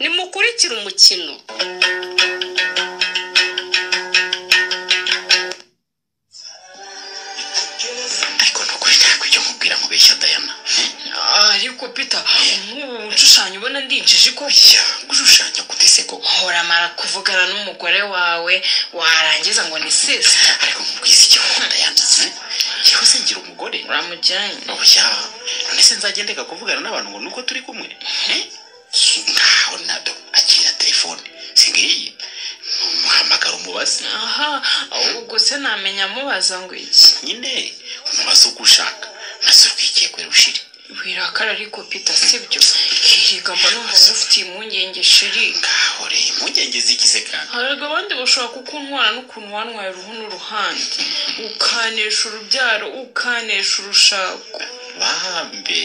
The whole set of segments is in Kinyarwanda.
Nimukurikire umukino. Ariko nukuri ntabwo icyo nkubwira nkubeshya Dayana. Ariko Peter, nk'ubu nshushanya ubona ndinjije ko Oya, gushushanya gute se koko? Horamara kuvugana n'umugore wawe warangiza ngo ni sister. Ariko nkubwiza iki koko Dayana? Njyewe se ngira umugore? Uramujyanye. Oya, none se nzajya ndeka kuvugana n'abantu ngo nuko turi kumwe? Ngaho nado akira telefone singiyi, muhamagara umubaze. Aha, ubwo se namenya amubaza ngo iki? Nyine umubaze uko ushaka, maze urwikekwe rushire. Wirakara ariko Peter, sibyo? Higa mba numva ngufitiye impungenge shiri. Ngaho re, impungenge z'ikize kandi? Harega abandi bashobora kukuntwara n'ukuntu wantwaye uruhu n'uruhande, ukanesha urubyaro, ukanesha urushako. Bambe,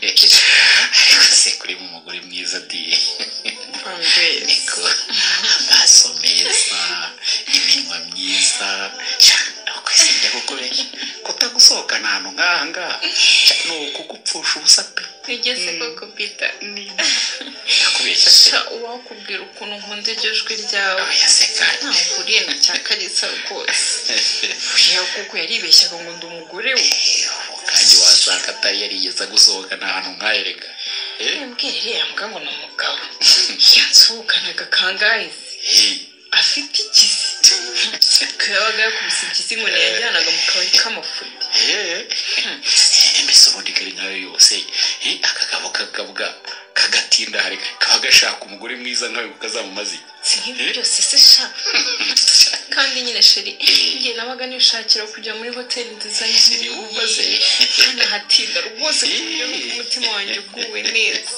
ariko se kuri mu mugore mwiza di. Bambe. Niko, amaso meza, iminwa myiza, ukwese njya kukubeshya kutagusohokana ahantu nk'aha ngaha ni ukugupfusha ubusa pe. Bigeze koko Peter? Ndakubeshya se? Sha, uwakubwira ukuntu nkunda iryo jwi ryawe. Oya se kandi. Ntaho uhuriye na cya Kalisa rwose. Buriya kuko yaribeshyaga ngo ndi umugore we. Kandi wasanga atari yarigeze agusohokana ahantu nk'aha rega. Mbwira iriya mbwa ngo ni umugabo yansohokanaga kangahe se? Afite ikisi ko yabaga yakubise impyisi ngo ntiyajyanaga mu kabari k'amafuti. Mbese ubundi kari nkayo yose, akagabo kakabwa kagatinda hari kaba gashaka umugore mwiza nkawe kuko azamumaze iki? Si nk'ibyo byose se sha. Kandi nyine sheri, njye nabaga nishakira kujya muri hoteli nziza Sheri, wumva se? nkanahatinda rwose ku buryo numva umutima wanjye uguwe neza.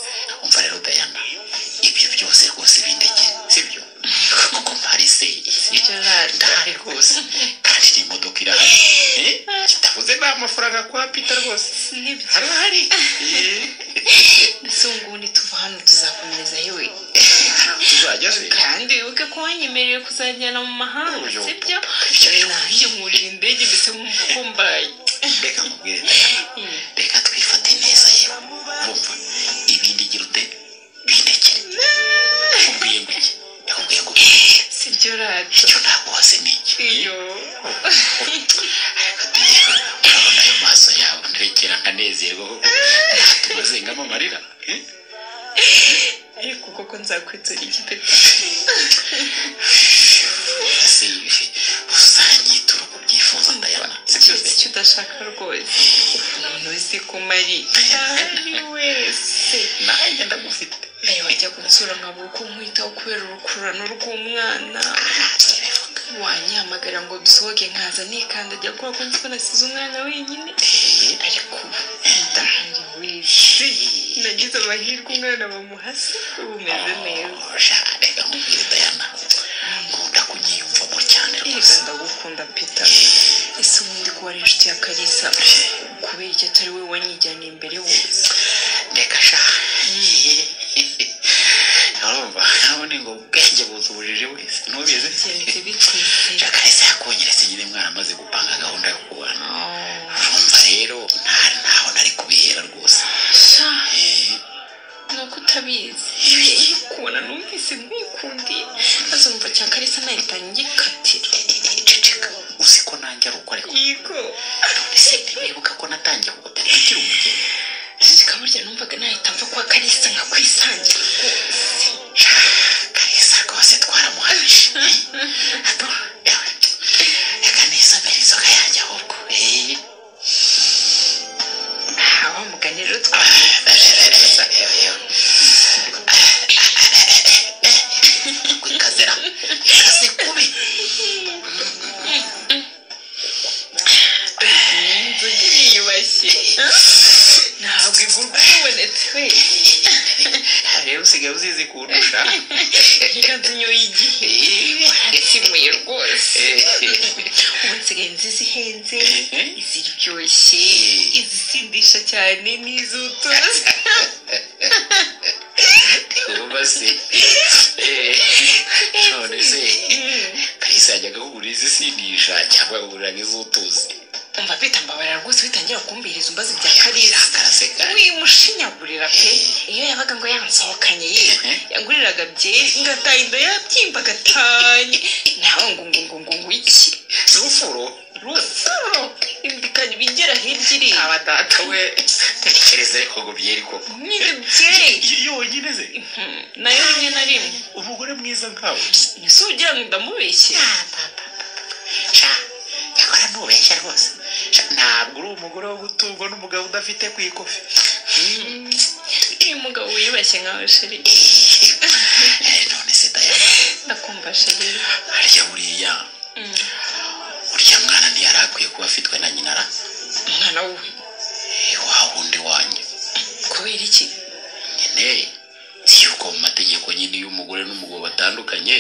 Umva rero Dayana, ibyo byose rwose bindekere, sibyo? Kuko mpari se, Sibyo rata. ndahari rwose, kandi n'imodoka irahari. Kitabuze ni amafaranga kwa Peter rwose. Nibyo. Harahari. Mbese ubu ngubu nituva hano tuzakomereza hewe? Tuzajya se? Kandi wibuke ko wanyemereye kuzajyana mu mahanga, Uyu sibyo? ibyo Nanjye nkurira indege mbese nkumva ko mbaye. Reka nkubwire Dayana, reka twifate neza yewe. Wumva ibindi gira ute bindekere. Nkubwiye ngo iki? Ndakubwiye ngo bindekere. Sibyo rata. Icyo naguhase ni iki? Iyo. Ariko tugiye, urabona ayo maso yawe nterekera nkanezerwa koko, ntatuma azengamo amarira. Ariko koko nzakwitura iki Peter? Se uzanyitura uko ubyifuza Dayana, sibyo se? Icyo udashaka rwose, umuntu uzi ko mari ari wese. Nanjye ndagufite. Nawe wajya kunsura nkabura uko nkwitaho kubera urukururano rw'umwana. Wanyihamagara ngo dusohoke nkaza nikandagira kubera ko nzi ko nasize umwana wenyine. Ariko ubu ndahari wese, nagize amahirwe umwana bamuhase ubu umeze neza. Sha, reka nkubwire Dayana, nkunda kunyiyumvamo cyane Erega rwose. ndagukunda Peter. Ese ubundi ko wari inshuti ya Kalisa, kubera icyo atari we wanyijyaniye imbere wose? Reka sha, urumva nabone ngo ubwenge buza ubujiji wese, ntubizi? Bigenze bitwese. Sha, Kalisa yakonyeretse nyine mwana amaze gupanga gahunda yo kubana. Urumva rero ntaho nari kubihera rwose. Sha, ni uko utabizi. Kubona numvise nkwikundiye, maze numva cya Kalisa nahita ngikatira. Ceceka, uzi ko nanjye ari uko ariko. Yego. None se ntiwibuka ko natangiye kugutera ukiri umugeni? Ceceka, burya numvaga nahita mva kwa Kalisa nkakwisangira rwose. Sha, Kalisa rwose twaramuhamije. Hato, ewe, reka nisomere inzoga yanjye ahubwo. Wa mugani rero twamwifashisha. Kwikazira ikaze kubi. Inzoga iriyubashye, ntabwo igurwa ubonetse wese. Rero usigaye uzizi kundusha. Reka nzinyoye igihe waratsimuye rwose. Ubu nsigaye nziza ihenze, iziryoshye, izisindisha cyane n'izutuza. Wumva se? None se Kalisa yajyaga kugura izisindisha cyangwa yakuguriraga iz'utuzi? Umva Peter, mbabarira rwose witangira kumbiriza umbaza ibya Kalisa. Karaseka. Wimushinyagurira pe. Iyo yabaga ngo yansohokanye yewe, yanguriraga byeri ngataha inda yabyimba gatanye. Nawe ngo ngo ngo ngo ngo iki? Rufuro. Rufuro. Indikanye bigera hirya iriya. Aba data we. Tekereza ariko ngo byeri koko. Nyine byeri. Yonyine se. Nayo rimwe na rimwe. Umugore mwiza nkawe. Ese ugira ngo ndamubeshye? Sha, cyakora ntubeshya rwose. Sha, ntabwo uri umugore wo gutungwa n'umugabo udafite ku ikofi. Uyu mugabo wiyubashye nkawe sheri. None se Dayana, Ndakumva sheri. harya buriya uriya mwana ntiyari akwiye kuba afitwe na nyina ra? Umwana we? Wa wundi wanyu. Kubera iki? Nyine si yuko mu mategeko nyine iyo umugore n'umugabo batandukanye,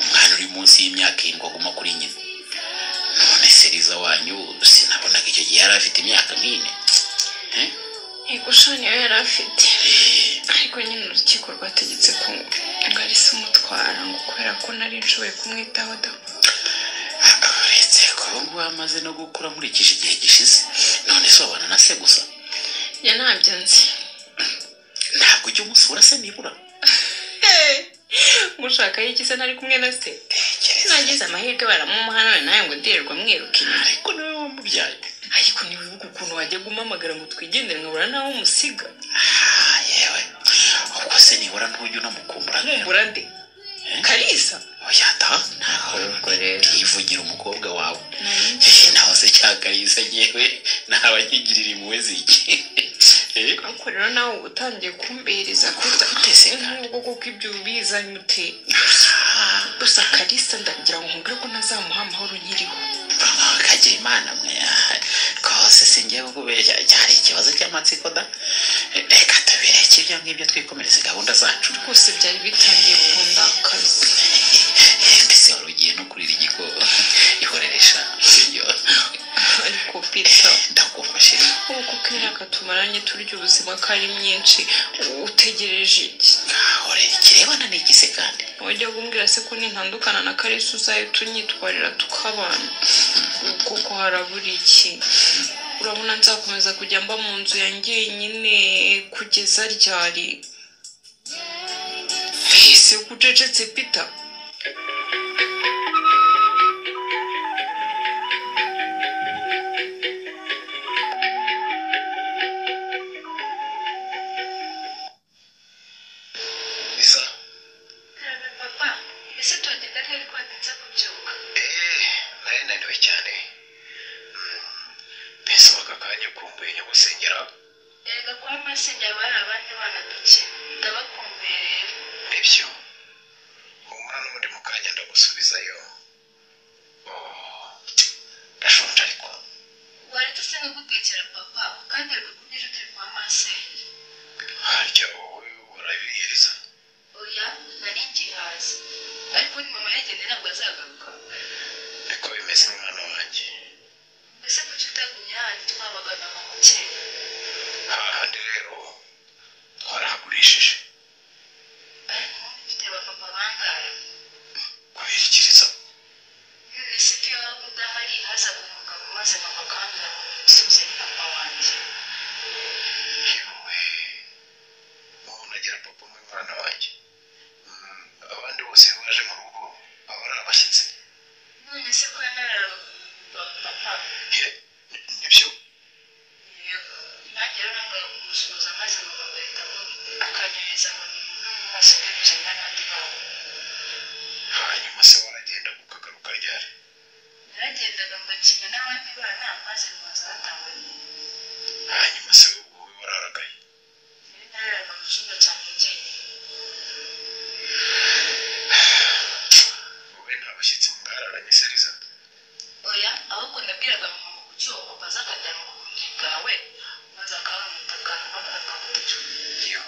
umwana uri munsi y'imyaka 7 aguma kuri nyina. None se Liza wanyu sinabonaga icyo gihe yari afite imyaka nk'ine? Yego sha, niyo yari afite. Ariko nyine urukiko rwategetse ko ngo ari se umutwara, ngo kubera ko nari nshoboye kumwitaho da. Uretse ko ubu ngubu amaze no gukura nkurikije igihe gishize. None se wabana na se gusa? Ya ntabyo nzi. Ntabwo ujya umusura se nibura? Mushaka y'iki se ntari kumwe na se? Tekereza. Nagize amahirwe baramumuha none nawe ngo ndirirwa mwiruka inyuma. Ariko niwe wamubyaye. Ariko ntiwibuka ukuntu wajya gumpamagara ngo twigendere nkabura n'aho umusiga. Yewe, ubwo se nibura ntujya unamukumbura? Nkumbura nde? Kalisa? Oya da, Ahubwo rero. ntivugira umukobwa wawe. Naho se cya Kalisa ngewe naba nkigirira impuhwe ziki? Ariko rero nawe uba utangiye kumbereza kwita Gute se kandi? nk'ubwo kuko ibyo ubizanye ute? Gusa Kalisa ndagira ngo nkubwire ko ntazamuha amahoro nkiriho. Kagira Imana mwe, rwose singiye kukubeshya, cyari ikibazo cy'amatsiko da. Reka tubireke ibyo ngibyo twikomereze gahunda zacu. Rwose byari bitangiye kundakaza. Mbese wari ugiye no kurira igiko ihoreresha sibyo? Ariko Peter, Ndakumva sheri. ubu kuko imyaka tumaranye turya ubuzima ko ari myinshi, utegereje iki? Ngaho rero ikirebana n'iki se kandi? Wajya kumbwira se ko nintandukana na Kalisa uzahita unyitwarira tukabana? Kuko harabura iki? Urabona nzakomeza kujya mba mu nzu ya njyenyine kugeza ryari? Ese ko ucecetse Peter? Liza. Papa, ese turagenda ryari ko watinze kubyuka? Nari naniwe cyane. Mbese ubu aka kanya ukumbuye nyagusengera? Erega kwa masenge haba hari abandi bana dukina, ndabakumbuye rero. Nibyo. Humura n'ubundi mu kanya ndagusubizayo. Oh, ndashonje ariko. Waretse se nkagutekera papa, kandi ariko kubw'ejo turi kwa masenge. Harya wowe warabiriye Liza? Oya, nari ngihaze. Ariko ni mama yagenda ntabwo azagaruka. Niko bimeze mwana wanjye. Mbese kuki utagumye hahandi twabaga na mama kera? Hahandi rero twarahagurishije. Ariko ubundi mfite ba papa bangahe? Kubera iki Liza? None se iyo wabaga udahari hazaga umugabo maze mama akambwira ngo nimusubize ni papa wanjye. Yewe, umuntu agira papa umwe mwana wanjye. Abandi bose iyo baje mu rugo baba ari abashyitsi. None se ko yanararaga papa? Ye, nibyo. Yego, nanjye rero nangaga kumusuhuza maze mama agahitamo akanyohereza ngo nimuve mu maso njye gukina n'abandi bana. Hanyuma se waragenda ukagaruka ryari? Naragendaga ngakina n'abandi bana maze nkaza batangwa. Hanyuma se wowe wararagaye? Nari nararaga mu cyumba cyanjye njyenyine. Wowe nta bashyitsi mwararanye se Liza? Oya, ahubwo nabwiraga mama ngo kuki uwo papa aza akajyana ku buriri bwawe maze akahamutaka bakagutica. Yo,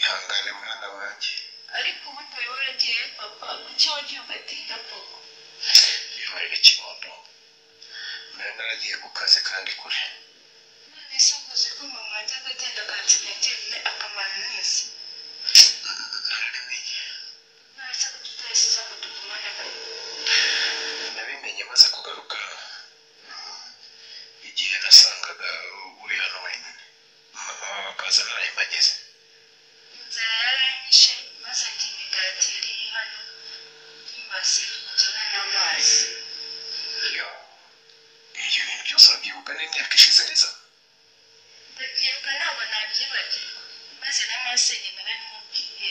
ihangane mwana wanjye. Ariko ubundi wari waragiye papa, kuki wagiye ugatinda koko? Ihorere kibondo. Nari naragiye ku kazi kandi kure. None se uvuze ko mama yajyaga agenda akansiga njyenyine akamara iminsi? Narabimenye. None se kuki utahise ngo tugumane koko? Nabimenye maze kugaruka. masenge narabimubwiye.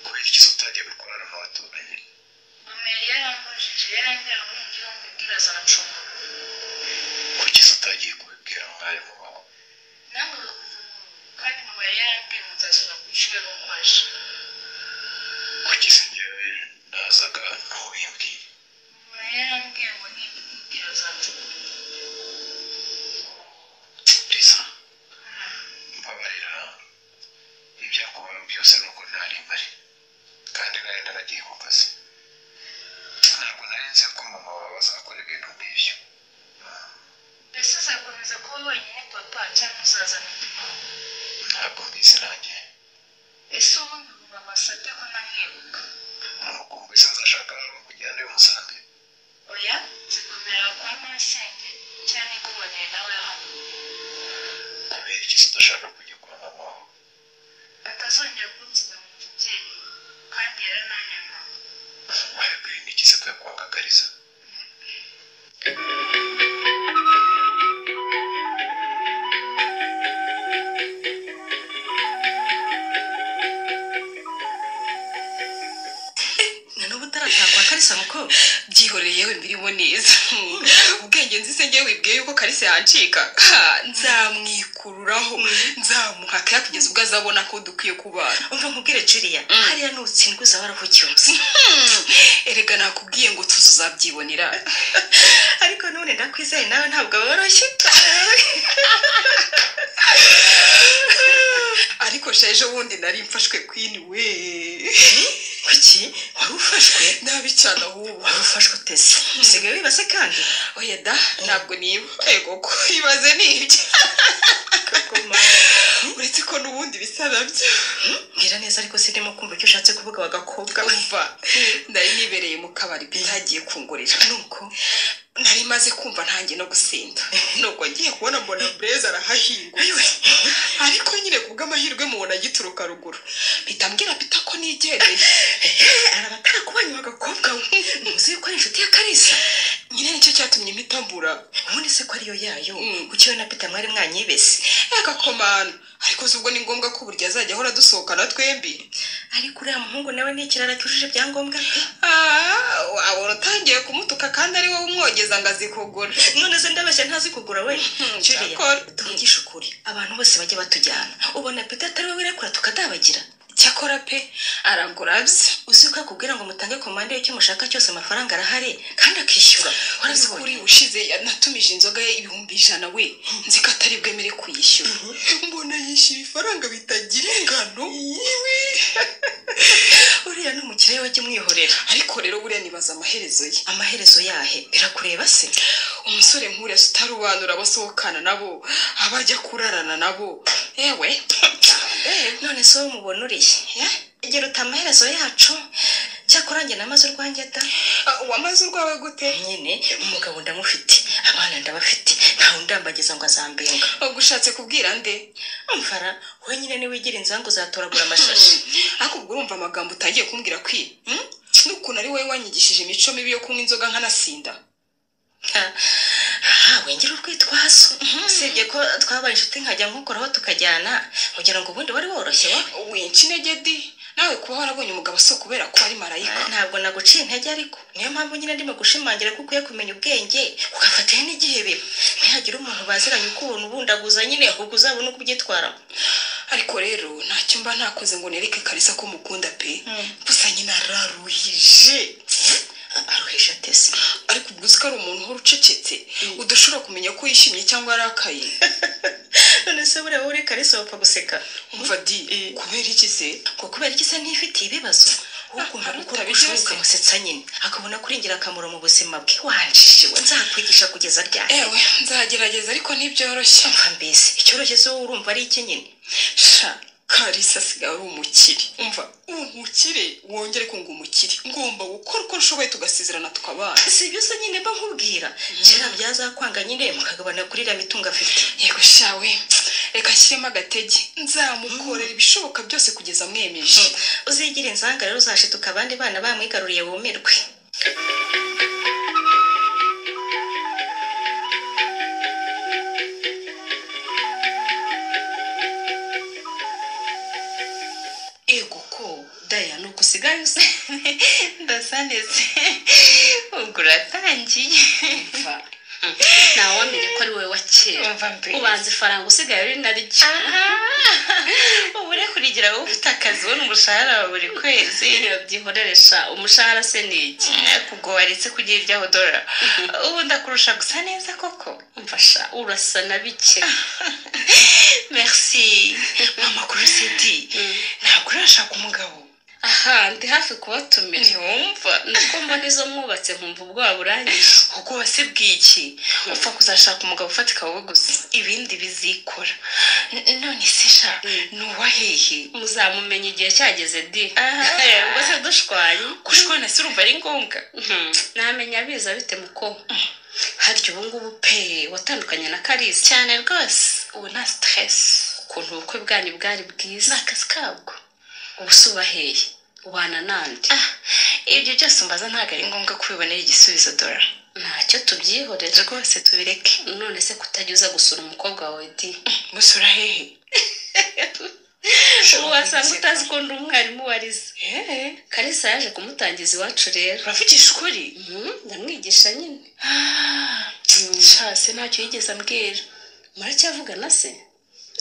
Kubera iki se utagiye gukorana mu baturanyi? Mama yari yarambujije, yarambwira ngo ningira uwo mbibwira azancunga. Kuki se utagiye kubibwira mwarimu wawe? Nangaga kuva mu rugo kandi mama yari yarambwiye ngo nzasubira ku ishuri ari uko aje. Kuki se njyewe nazaga ntubimbwiye? Mama yari yarambwiye ngo nimbikubwira azancunga. Liza, mbabarira, ibyakubayeho byose ni uko ntari mpari kandi nari naragiye ku kazi. Ntabwo nari nzi ko mama wawe azakora ibintu nk'ibyo. Mbese uzakomeza kuba wenyine papa cyangwa uzazana undi muntu? Ntabwo mbizi nanjye. Ese ubundi ubu mama asabye ko ntamwibuka? Umukumbi se nzashaka aho kujyana uyu musambi? Oya, nzigumira kwa masenge cyangwa nigumanire nawe hano. Kubera iki se udashaka kujya kwa mama wawe? Atazongera kunsiga mu nzu njyenyine kandi yarananyaga. Wabibwiwe n'iki se ko yakwangagariza? Na n'ubu utaratangwa Kalisa mukobwa? Byihoreye yewe, mbirimo neza. Ubwenge nzi se ngewe wibwiye yuko Kalisa yancika? Ha, nzamwikururaho, nzamuha akaya kugeza ubwo azabona ko dukwiye kubana. Umva nkubwire Julia, hariya nutsindwa uzaba waravukiye ubusa. Erega nakubwiye ngo tuzuzabyibonera. Ariko none ndakwizeye, nawe ntabwo woroshye. Ariko sha, ejo bundi nari mfashwe kwini we. Kuki wari ufashwe? Nabi cyane ahubwo. Wari ufashwe uteze? Usigaye wibase kandi? Oya da, ntabwo niba ego ko ibaze nibyo, uretse ko n'ubundi bisa nabyo. Mbwira neza ariko, sindimo kumva icyo ushatse kuvuga wagakobwa we. Umva, nari nibereye mu kabari bitagiye kungurira. Nuko? Nari maze kumva ntangiye no gusinda, nuko ngiye kubona mbona Bureze arahahingutse, ariko nyine kubw'amahirwe mubona agituruka ruguru, mpita mbwira Pita ko nigendeye. Araba atarakubanye wagakobwa we, ntuzi yuko ari inshuti ya Kalisa? Nyine nicyo cyatumye mpita mbura. Ubundi se ko ariyo yayo, Mm. kuki we na Pita mwari mwanyibese? Agakomana, ariko si ubwo ni ngombwa ko burya azajya ahora dusohokana twembi? Ariko uriya muhungu nawe ni ikirara cyujuje ibyangombwa pe. Ah, wabona utangiye kumutuka kandi ari wowe umwogeza ngo azikugura. None se ndabeshya? Ntazi kugura we. Julia, Cyakora. tuvugishe ukuri, abantu bose bajya batujyana, ubona Pita atari we wirekura tukadabagira? Cyakora pe, aragura byo. Uzi ko yakubwira ngo mutange komande y'icyo mushaka cyose, amafaranga arahari kandi akishyura? Warazi kuri ushize natumije inzoga ye 100,000 we, nzi ko atari bwemere kuyishyura, mbona yishyura ifaranga bitagira ingano. Uriya ni umukire, wajya umwihorera. Ariko rero buriya nibaza amaherezo ye. Amaherezo yahe? Birakureba se? Umusore nk'uriya se utarobanura abasohokana nabo, abajya kurarana nabo, ewe. None se wowe mubona uriye igira uti amaherezo yacu? Cyakora njye namaze urwanjye da. Ah, wamaze urwawe gute? Nyine umugabo ndamufite, abana ndabafite, ntawe undambagiza ngo azambenga. Ubwo ushatse kubwira nde? Umfara we nyine, niwigira inzangu uzatoragura amashashi. Ariko ubwo urumva amagambo utangiye kumbwira kwi, N'ukuntu ari wowe wanyigishije imico mibi yo kunywa inzoga nkanasinda. Aha wengera urwitwazo, usibye ko twabaye inshuti nkajya nkukoraho tukajyana, kugira ngo ubundi wari woroshye wowe. Winca intege di, nawe kuba warabonye umugabo si ukubera ko ari marayika. Ntabwo naguciye intege, ariko niyo mpamvu nyine ndimo gushimangira ko ukwiye kumenya ubwenge ugafatira n'igihe biba, ntihagire umuntu baziranye ukubona ubundaguza nyine, ahubwo uzabone uko ubyitwaramo. Ariko rero ntacyo mba ntakoze ngo nereke Kalisa ko mukunda pe, gusa nyine araruhije. Aruhisha atese? Ariko ubwo uzi ko ari umuntu uhora ucecetse, udashobora kumenya ko yishimye cyangwa arakaye? None se buriya wowe uri Kalisa wapfa guseka? Umva di, kubera iki se? Ngo kubera iki se? Ntifitiye ibibazo wowe ugomba Ah, gukora uko utabigira ushoboye se. ukamusetsa nyine, akabona kuri ingirakamaro mu buzima bwe. Wanjishiwe, nzakwigisha kugeza ryari? Ewe, nzagerageza ariko ntibyoroshye. Umva mbese, icyoroshye se wowe urumva ari iki nyine? Sha, Kalisa asigaye ari umukire, umva umukire, wongere kunga umukire, ngomba gukora uko nshoboye tugasezerana tukabana. Si ibyo se nyine mba nkubwira? Kera byazakwanga nyine mukagabana kuri iriya mitungo afite. Yego shawe, reka nshyiremo agatege, nzamukorera ibishoboka byose kugeza amwemeje. Uzigira inzanga rero uzashituka abandi bana bamwigaruriye wumirwe. Ego ko Daya, nuko usigaye usa. Ndasa neza, ubwo uratangiye. Umva, ntawamenya ko ari wowe wa kera. Umva mbere. Ubanza ifaranga usigaye uri naryo. Ubu ure kurigira wowe ufite akazi, ubona umushahara wa buri kwezi. Byihorere sha, umushahara se ni iki? Ubwo waretse kugira iryaho dora, ubu ndakurusha gusa neza koko. Umva sha, urasa na bike. Merci. Amakuru sidi, ntabwo urashaka umugabo? Aha ndi hafi kubatumira. Ntiwumva. Nuko mbona izo mwubatse nkumva ubwoba burangije. Ubwoba se bw'iki? Upfa kuzashaka umugabo ufatika wowe gusa, ibindi bizikora. None se sha, ni uwahehe? Muzamumenya igihe cyageze di. Aha. Ubwo se dushwanye? Gushwana se urumva ari ngombwa? Namenya biza bite muko? Harya ubu ngubu pe watandukanye na Karisa? Cyane rwose, ubu nta stress. Ukuntu ubukwe bwanyu bwari bwiza. Ni akazi kabwo. Ubu se ubaheye ubana nande? Ah, ibyo byose umbaza ntabwo ari ngombwa kubibonera igisubizo dora. Ntacyo, tubyihorere. Rwose tubireke. None se kutajya uza gusura umukobwa wawe di? Musura hehe? Ubu wasanga utazi ko ndi umwarimu wa Liza. Hehe? Karisa yaje kumutangiza iwacu rero. Uravugisha ukuri? Ndamwigisha nyine. Sha, se ntacyo yigeze ambwira. Muracyavugana se?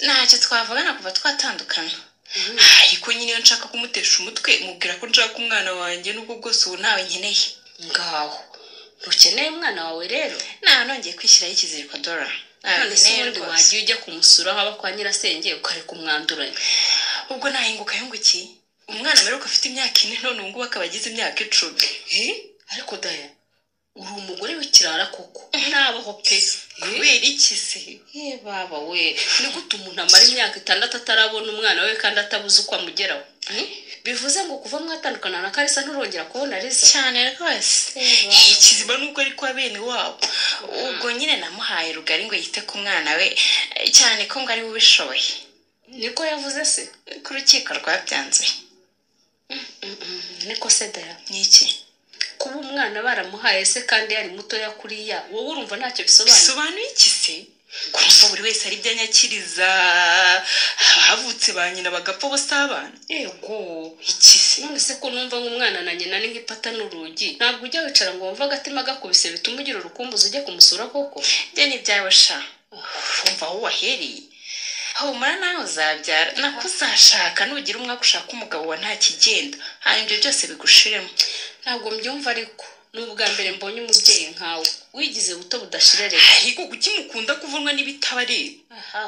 Ntacyo twavugana kuva twatandukana, ariko nyine iyo nshaka kumutesha umutwe mubwira ko nshaka umwana wanjye, nubwo bwose ubu ntawe nkeneye. Ngaho ntukeneye umwana wawe rero? Nta, nongeye kwishyiraho ikiziriko dora. Ntawe None se nkeneye ubundi rwose. wagiye ujya kumusura aho aba kwa nyirasenge, ukareka umwanduranye? Ubwo nahinguka yunguki? Umwana mperuka afite imyaka 4, none ubu ngubu akaba agize imyaka 10. Eh, ariko Daya, uri umugore w'ikirara koko, nabaho pe. Kubera iki se? Ye baba we, ni gute umuntu amara imyaka 6 atarabona umwana we kandi atabuze uko amugeraho? Bivuze ngo kuva mwatandukana na Karisa nturongera kubona Liza? Cyane rwose. Ikizima ni uko ari kwa bene wabo. Ubwo nyine namuhaye rugari ngo yite ku mwana we, cyane ko ngo ari we ubishoboye. Niko yavuze se? Ku rukiko rwabyanzuye. Niko se Daya? Ni iki? Kuba umwana baramuhaye se kandi yari mutoya kuriya, wowe urumva ntacyo bisobanuye? Bisobanuye iki se? Kumva buri wese ari ibyo anyakiriza, abavutse ba nyina bagapfa bo si abana? Yego. Iki se? None se ko numva nk'umwana na nyina ni nk'ipata n'urugi, ntabwo ujya wicara ngo wumve agatima gakubise bituma ugira urukumbuzi ujye kumusura koko? Ibyo ni ibyawe sha, urumva aho wahereye. Humura, nawe uzabyara, nako uzashaka, nugira umwaka ushaka umugabo wa nta kigenda, hanyuma ibyo byose bigushiremo. Ntabwo mbyumva, ariko ni ubwa mbere mbonye umubyeyi nkawe wigize buto budashirereka. Ariko kuki mukunda kuvunwa n'ibitabareba? Aha.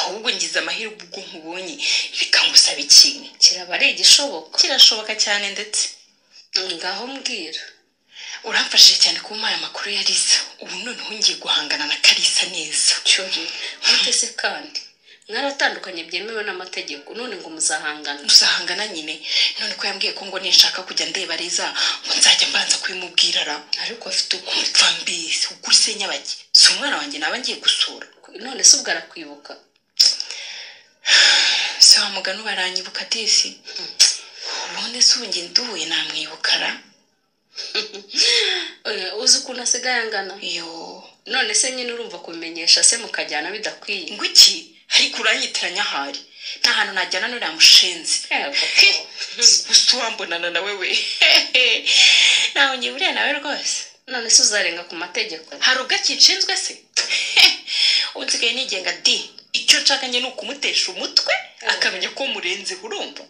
Ahubwo ngize amahirwe ubwo nkubonye, reka ngusaba ikintu. Kiraba ari igishoboka? Kirashoboka cyane ndetse. Ngaho mbwira. Uramfashije cyane kuba umpaye amakuru ya Lisa. Ubu noneho ngiye guhangana na Karisa neza. Cyori gute se kandi mwaratandukanye byemewe n'amategeko, none ngo muzahangana? Muzahangana nyine. None ko yambwiye ko ngo ninshaka kujya ndeba Liza ngo nzajya mbanza kubimubwira ra? Ariko afite ukuri. Mva mbese, ukuri se nyabaki? Si umwana wanjye naba ngiye gusura? None se ubwo arakwibuka? Se wa mugani ubaranyibuka disi. Ubundi se ubu njye nduhuye namwibuka ra? Uzi ukuntu asigaye angana? Yo. None se nyine urumva kubimenyesha se mukajyana bidakwiye? Ngo iki? Ariko uranyitiranya ahari, nta hantu najyana n'uriya mushenzi. Yego. Gusa uwambonana nawe we, ntawe ngiye buriya nawe rwose. None se uzarenga ku mategeko? Hari ubwo akinshinzwe se? Ubu nsigaye nigenga di. Icyo nshaka njye ni ukumutesha umutwe akamenya ko murenze, urumva?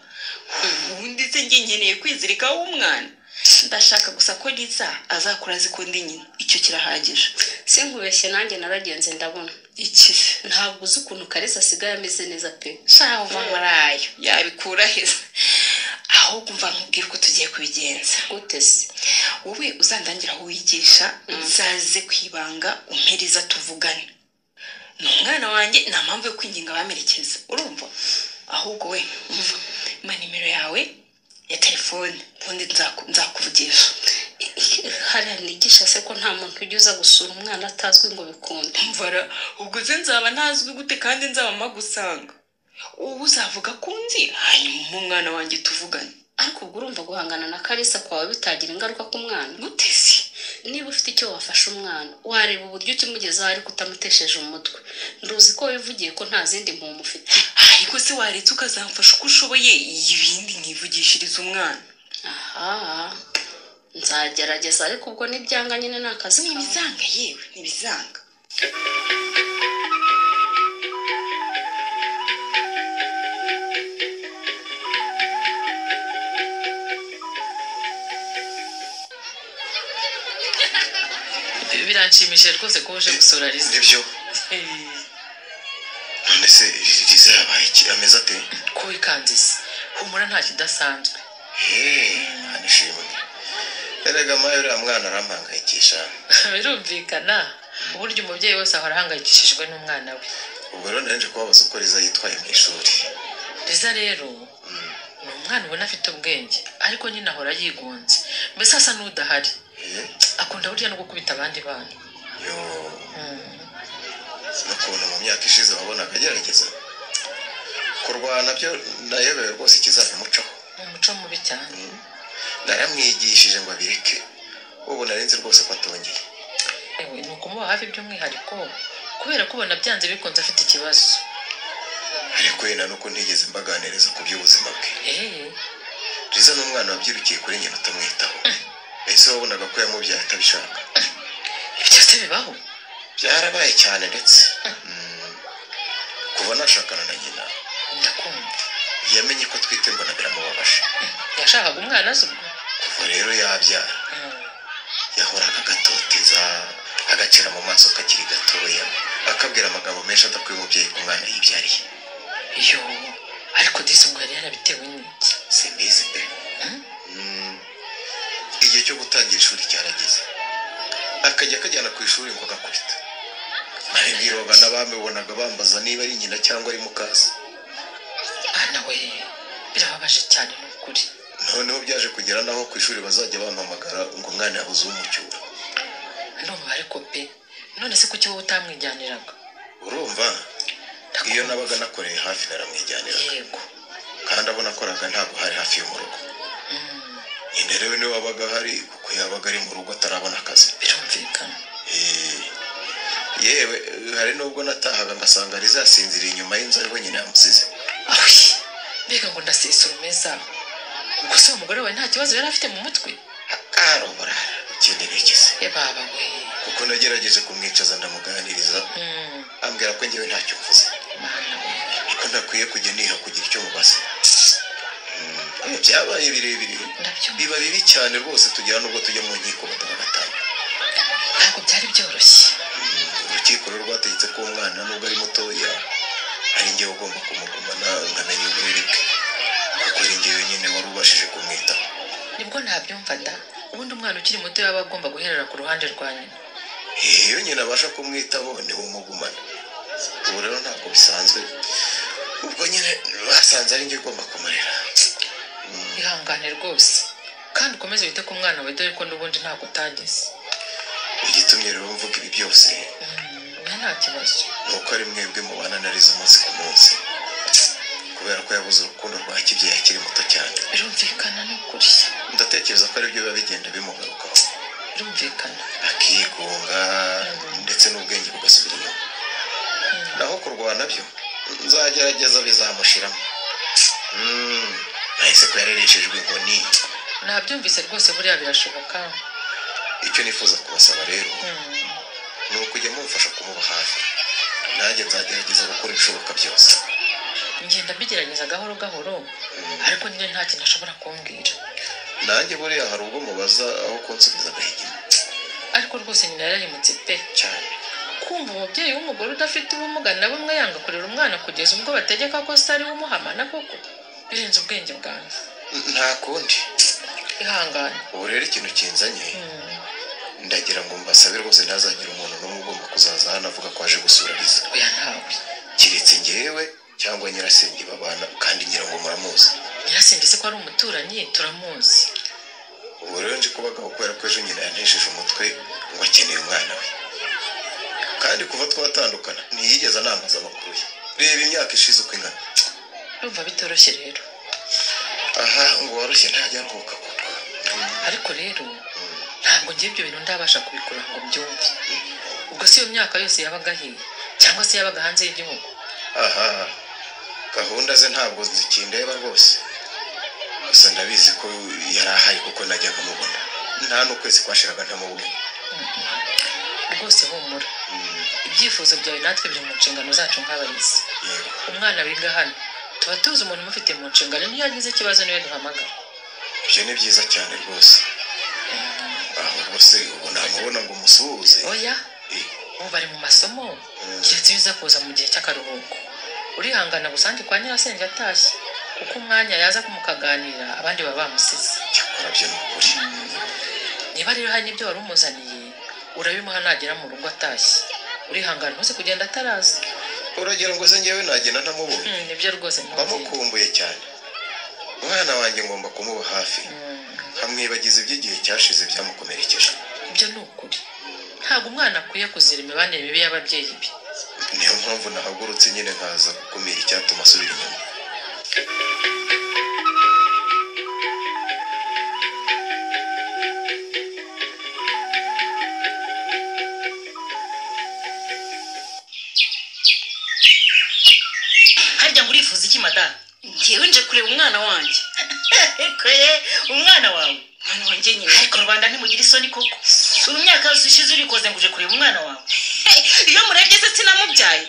Ubundi se njye nkeneye kwizirikaho umwana? Ndashaka gusa ko Liza azakura azi ko ndi nyina, icyo kirahagije. Sinkubeshye, nanjye naragenze ndabona. Iki se? Ntabwo uzi ukuntu Karisa asigaye ameze neza pe. Shaho, uva muri ayo, yabikura heza? Ahubwo mva nkubwira uko tugiye kubigenza. Gute se? Wowe uzandangira aho wigisha, nzaze ku ibanga umpereza tuvugane. Ni umwana wanjye, nta mpamvu yo kwinginga abamerekeza, urumva? Ahubwo we umva, mpa nimero yawe ya telefone, ubundi nzakuvugisha. Hariya nigisha se ko nta muntu ujya uza gusura umwana atazwi ngo bikunde? Mvara, ubwo se nzaba ntazwi gute kandi nzaba mpagusanga? Ubu uzavuga ko unzi, hanyuma umwana wanjye tuvugane. Ariko ubwo urumva guhangana na Karisa kwawe bitagira ingaruka ku mwana? Gute se? Niba ufite icyo wafasha umwana, wareba uburyo ukimugezaho ariko utamutesheje umutwe. Nduzi ko wivugiye ko nta zindi mpumu ufite. Ariko se waretse ukazamfasha uko ushoboye, ibindi nkivugishiriza umwana. Aha nzagerageza, ariko ubwo nibyanga nyine ni akazi kawe. Ntibizanga yewe, ntibizanga. Biranshimishije rwose ko uje gusura Liza. Nibyo. None se Liza yabaye iki? Ameze ate? Ko wikanze se? Humura, nta kidasanzwe. Nishimwe. Erega mayo, uriya mwana arampangayikisha. Birumvikana, uburyo umubyeyi wese ahora ahangayikishijwe n'umwana we. Ubwo rero nari nje kubabaza uko Liza yitwaye mu ishuri. Liza rero ni umwana ubona afite ubwenge, ariko nyine ahora yigunze, mbese asa n'udahari. Akunda burya no gukubita abandi bana. Yo, n'ukuntu mu myaka ishize wabonaga agerageza kurwana, byo nayobewe rwose ikizabimucaho. Ni umuco mubi cyane. Naramwigishije ngo abireke, ubu nari nzi rwose ko atongeye. Ewe, ni ukumuba hafi by'umwihariko, kubera ko ubona byanze bikunze afite ikibazo. Ariko wenda nuko ntigeze mbaganiriza ku by'ubuzima bwe. Liza ni umwana wabyirukiye kuri nyina utamwitaho, mbese wabonaga ko yamubyaye atabishaka. Ibyo se bibaho? Byarabaye cyane ndetse. Kuva nashakana na nyina, Ndakumva. yamenye ko atwite mbona biramubabaje. Yashakaga umwana azi ubwo. Kuva rero yabyara, yahoraga agatoteza, agacira mu maso kakiri gatoya, akabwira amagambo menshi adakwiye umubyeyi ku mwana yibyariye. Yo, ariko disi ubwo yari yarabitewe n'iki? Simbizi pe. Igihe cyo gutangira ishuri cyarageze, akajya akajyana ku ishuri ngo agakubita. Nabibwirwaga n'abamubonaga bambaza niba ari nyina cyangwa ari mukase. Ana we, birababaje cyane ni ukuri. Noneho byaje kugera n'aho ku ishuri bazajya bampamagara ngo umwana yabuze umucyura. Ndumva ariko pe, none se kuki wowe utamwijyaniraga? Urumva, iyo nabaga nakoreye hafi naramwijyaniraga. Yego. Kandi abo nakoraga ntabwo hari hafi yo mu rugo. Nyina rero niwe wabaga ahari, kuko yabaga ari mu rugo atarabona akazi. Birumvikana. Yewe, hari n'ubwo natahaga ngasanga rizasinziriye inyuma y'inzu, ariho nyina yamusize. Awi, mbega ngo ndasesa urumeza! Ubwo se uwo mugore wawe nta kibazo yari afite mu mutwe? Arobora ikindi nikize. Ye baba we! Kuko nagerageje kumwicaza ndamuganiriza, ambwira ko njyewe ntacyo mvuze, Mana we! ko ntakwiye kujya niha kugira icyo mubaza. Byabaye birebire, Ndabyumva. biba bibi cyane rwose, tugera n'ubwo tujya mu nkiko baduha gatanya. Ntabwo byari byoroshye. Urukiko rero rwategetse ko umwana, nubwo ari mutoya, ari njyewe ugomba kumugumana nkamenya uburere bwe, kuko ari njyewe nyine wari ubashije kumwitaho. Nibwo ntabyumva da. Ubundi umwana ukiri muto yaba agomba guherera ku ruhande rwa nyina. Iyo nyina abasha kumwitaho niwe umugumana. Ubu rero ntabwo bisanzwe, ubwo nyine basanze ari njye ugomba kumurera. Ihangane rwose, kandi ukomeze wite ku mwana wawe, dore ko n'ubundi ntabwo utagize. Igitumye rero mvuga ibi byose Oya, nta kibazo. ni uko ari mwebwe mubana na Liza umunsi ku munsi, kubera ko yabuze urukundo rwa kibyeyi akiri muto cyane. Birumvikana ni ukuri. Ndatekereza ko aribyo biba bigenda bimugarukaho. Birumvikana. Akigunga, ndetse n'ubwenge bugasubira inyuma. Naho kurwana byo nzagerageza bizamushiramo. Nahise ko yarereshejwe inkoni. Nabyumvise rwose, buriya birashoboka. Icyo nifuza kubasaba rero ni ukujya mumfasha kumuba hafi, nanjye nzagerageza gukora ibishoboka byose. Ngenda mbigerageza gahoro gahoro, ariko nyine nta kintu ashobora kumbwira. Nanjye buriya hari ubwo mubaza, aho kunsubiza agahigima. Ariko rwose nyina yarahemutse pe. Cyane. Kumva umubyeyi w'umugore udafite ubumuga na bumwe yanga kurera umwana kugeza ubwo bategeka ko se ari we umuhamana koko, birenze ubwenge bwanjye. Nta kundi. Ihangane. Ubu rero ikintu kinzanye, ndagira ngo mbasabe rwose ntazagire umuntu n'umwe ugomba kuzaza hano avuga ko aje gusura Liza. Oya, ntawe. Keretse njyewe cyangwa nyirasenge babana, kandi ngira ngo muramuzi. Nyirasenge se ko ari umuturanyi, turamuzi. Ubu rero nje kubagaho kubera ko ejo nyina yantesheje umutwe ngo akeneye umwana we, kandi kuva twatandukana ntiyigeze anambaza amakuru ye. Reba imyaka ishize uko ingana. Ndumva bitoroshye rero. Aha ngo woroshye ntajya aruhuka koko. Ariko rero ntabwo ngiye ibyo bintu ndabasha kubikora ngo mbyumve. Ubwo si iyo myaka yose yabaga ahiye, cyangwa se yabaga hanze y'igihugu? Aha, Gahunda ze ntabwo zikindeba rwose. Gusa ndabizi ko yari ahari kuko najyaga mubona. Nta n'ukwezi kwashiraga ntamubonye. Rwose humura. Ibyifuzo byawe natwe biri mu nshingano zacu nk'abarezi. Umwana wiga hano tuba tuzi umuntu umufite mu nshingano, niyo yagize ikibazo niwe duhamagara. Ibyo ni byiza cyane rwose. Ahubwo se ubu namubona ngo musuhuze? Oya, ubu bari mu masomo, keretse iyo uza kuza mu gihe cy'akaruhuko. Urihangana gusange kwa nyirasenge atashye, kuko umwanya yaza kumukaganira abandi baba bamusize. Cyakora byo ni ukuri. Niba rero hari n'ibyo wari umuzaniye urabimuha nagera mu rugo atashye. Urihangana ntuze kugenda ataraza. Uragira ngo se njyewe nagenda ntamubonye? Nibyo rwose, Bamukumbuye cyane. Umwana wanjye ngomba kumuba hafi, nkamwibagiza iby'igihe cyashize byamukomerekeje. Ibyo ni ukuri, ntabwo umwana akwiye kuzira imibanire mibi y'ababyeyi be. Niyo mpamvu nahagurutse nyine nkaza gukumira icyatuma asubira inyuma. Harya ngo urifuza iki madamu? Njyewe nje kureba umwana wanjye. Umwana wawe? Umwana wanjye nyine. Ariko rubanda ntimugira isoni koko. Ubu imyaka yose ishize urikoze ngo uje kureba umwana wawe. Iyo murebye se sinamubyaye?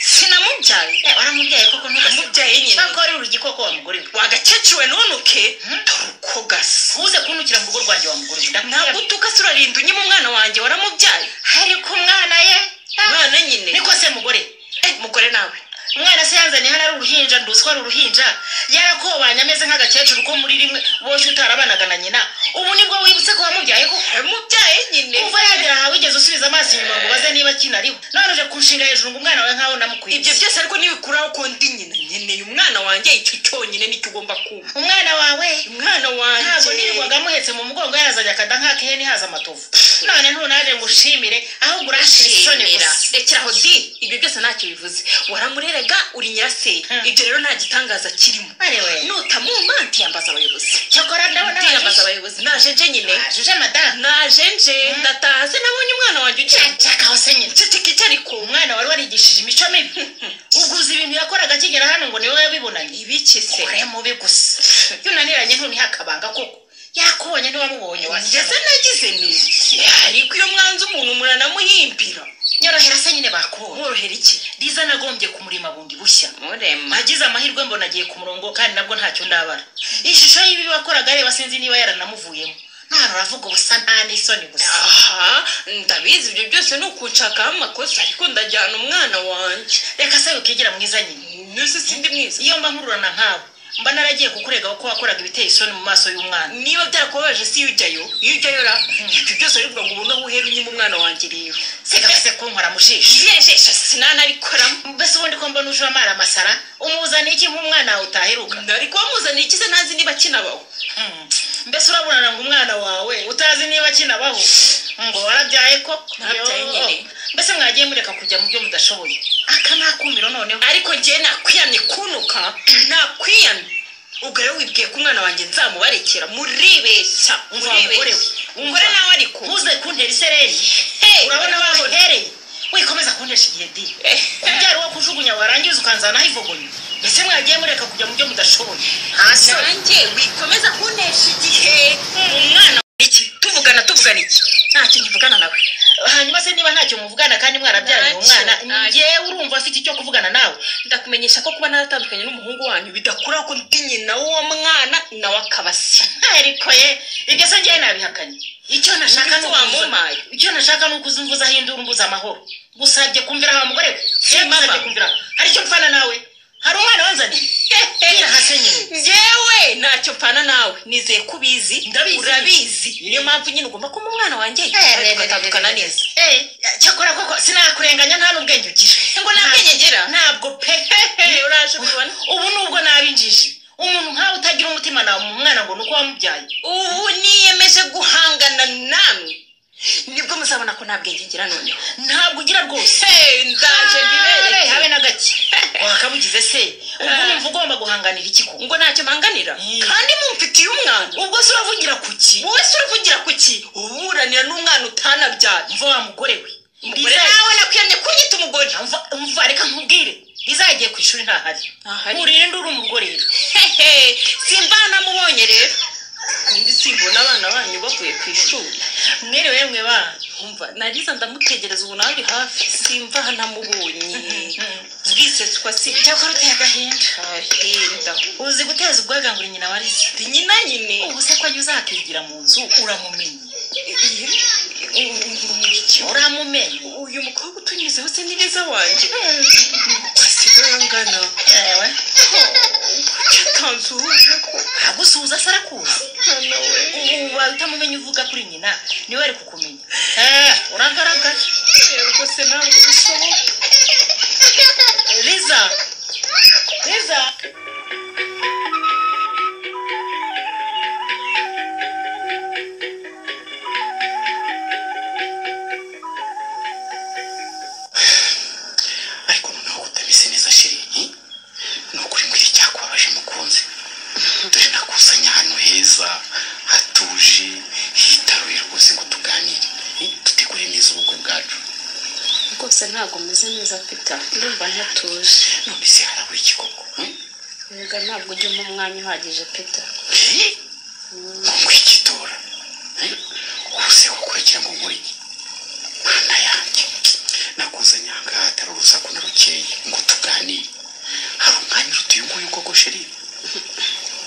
Sinamubyaye. Waramubyaye koko, ntugamubyaye nyine. Cyangwa wari urugi koko wa mugore we. Wagakecuru ntunuke. Dore uko gasa. Ntuze kuntukira mu rugo rwanjye wa mugore we. Ntabwo utuka se, urarinda unyima umwana wanjye waramubyaye. Ariko umwana ye. Umwana nyine. Niko se mugore. Mugore nawe. Umwana se yanzaniye hano ari uruhinja, nduzi ko ari uruhinja. Yarakobanye ameze nk'agakecuru ko muri rimwe boshye utarabanaga na nyina. Ubu nibwo wibutse ko wamubyaye koko? Mubyaye nyine. Kuva yagera aha wigeze usubiza amaso inyuma ngo ubaze niba akinariho? None uje kunshinga hejuru ngo umwana wawe nkaho namukwiye. Ibyo byose ariko ntibikuraho ko ndi nyina. Nkeneye umwana wanjye, icyo cyonyine nicyo ugomba kumva. Umwana wawe? Umwana wanjye. Ntabwo nirirwaga amuhetse mu mugongo yarazanye akada nk'akihene haza amatovu. None ntunaje ngo ushimire, ahubwo urashira isoni gusa. Rekera aho di, ibyo byose ntacyo bivuze. Waramurerega uri nyirasenge. Ibyo rero nta gitangaza kirimo. Nutamuma ntiyambaza abayobozi. Cyakora ndabona ntiyambaza abayobozi. Naje nje nyine. Naje madamu. Naje nje ndataha se nabonye umwana wanjye ugiye. Ceceka aho se nyine. Ceceka icyo ariko. Umwana wari warigishije imico mibi. Ubwo uzi ibintu yakoraga akigera hano ngo niwe wabibonanye. Ibiki se? Ure mubi gusa. Iyo unaniranye ntuniha akabanga koko. Yakubonye ntiwamubonye Ngeze nagize niki? Ariko iyo mwanze umuntu muranamuhimbira. Nyorohera se nyine bakubonye. Mworohera iki? Liza nagombye kumurima bundi bushya. Murema. Nagize amahirwe mbona agiye ku murongo kandi nabwo ntacyo ndabara. Ishusho y'ibi wakoraga areba sinzi niba yaranamuvuyemo. None uravuga ubusa nta n'isoni gusa. Aha, ndabizi ibyo byose ni ukunshakaho amakosa, ariko ndajyana umwana wanjye. Reka se ukigira mwiza nyine. Nuse sindi mwiza. Iyo mba nkururana nkawe mba naragiye kukurega ko wakoraga ibiteye isoni mu maso y'umwana. Niba byarakubabaje si ujyayo, iyo ujyayo ra ibyo byose arivuga ngo ubone aho uhera unyima umwana wanjye rero. Siga se kunkora mu jisho. Iriya sinanarikoramo. Mbese ubundi ko mbona uje amara amasara, umuzaniye iki nk'umwana wawe utaheruka? Nari kuba muzaniye iki se ntazi niba akinabaho? Mbese urabonana ngo umwana wawe utazi niba akinabaho? Ngo warabyaye koko? Narabyaye nyine. Mbese mwagiye mureka kujya mu byo mudashoboye. Aka nakumiro noneho. Ariko njyewe nakwiyamye kunuka, nakwiyamye. Ubwo rero wibwiye ko umwana wanjye nzamubarekera, muribeshya. Umva mugore we. Umugore nawe ariko. Ntuze kuntera isereri. Urabona wahereye. Wikomeza kuntesha igihe di. Kubyara uwo kujugunya warangiza ukanzanaho ivogonyo. Mbese mwagiye mureka kujya mu byo mudashoboye. Hasi. Nanjye wikomeza kuntesha igihe. Umwana iki? Tuvugana iki? Ntacyo nkivugana nawe. Hanyuma se niba ntacyo muvugana kandi mwarabyaranye umwana, njyewe urumva afite icyo kuvugana nawe. Ndakumenyesha ko kuba naratandukanye n'umuhungu wanyu bidakuraho ko ndi nyina w'uwo mwana nawe akaba se. Ariko ye, ibyo se njyewe nabihakanye. Icyo nashaka ni wamumaye. Icyo nashaka ni ukuzumvuza hindura umbuza amahoro. Gusabye kumvira aho mugore we. Gusabye kumvira. Hari icyo mfana nawe? Hari umwana wanzaniye? Hasi nyine. Njyewe ntacyo mpfana nawe, nizeye ko ubizi. Urabizi. Niyo mpamvu nyine ugomba kuba umwana wanjye tugatandukana neza. Cyakora koko sinakurenganya nta n'ubwenge ugira. Ngo nta bwenge ngira? Ntabwo pe. Uraje kubibona. Ubu nubwo nabinjije. Umuntu nkawe utagira umutima nawe mu mwana ngo nuko wamubyaye. Ubu niyemeje guhangana namwe. Nibwo muzabona ko nta bwenge ngira noneho. Ntabwo ugira rwose. Ndaje mbibereke. Habe na gake. Wakabugize se. Ubwo numva ugomba guhanganira iki ko? Ngo ntacyo mpanganira. Kandi mumfitiye umwana. Ubwo se uravugira kuki? Wowe se uravugira kuki? Uburanira n'umwana utanabyara. Mva wa mugore we. Mugore nawe nakwiyamye kunyita umugore. Mva reka nkubwire. Liza yagiye ku ishuri ntahari. Ntahari. Nkurinde uri mu rugo rero. Hehe, simba namubonye rero. Ubundi simbona abana banyu bavuye ku ishuri. Mwiriwe mwe bana. Umva, nariza ndamutegereza ubu nawe ari hafi, simva namubonye. Urisetswa si Cyakora uteye agahinda. Ahinda. Uzi guteza ubwagangura nyina wa Liza. Ndi nyina nyine. Ubu se ko anyuze akigira mu nzu uramumenye. Uramumenye. Uyu mukobwa utunyuzeho se ni Liza wanjye. Asigaye angana. Ewe. Kuki atansuhuje ko? Agusuhuza se arakuzi. Mwana we. Ubaye utamumenye uvuga kuri nyina niwe ari kukumenya. Uragaragara. Rwose ntabwo bishoboka. Liza. Liza. Ariko noneho utameze neza sheri, ni ukuri mbwira icyakubabaje mukunzi. Dore nakusanya ahantu heza hatuje hitaruye rwose ngo tuganire, dutegure neza ubukwe bwacu. Rwose ntabwo meze neza Peter, ndumva ntatuje. None se harabura iki koko? Erega ntabwo ujya umpa umwanya uhagije Peter. Ngo ikitora ubu se koko uragira ngo nkore iki? Mana yanjye, nakuzanye aha ngaha hatari urusaku na rukeye ngo tuganire. Hari umwanya uruta uyu nguyu koko sheri?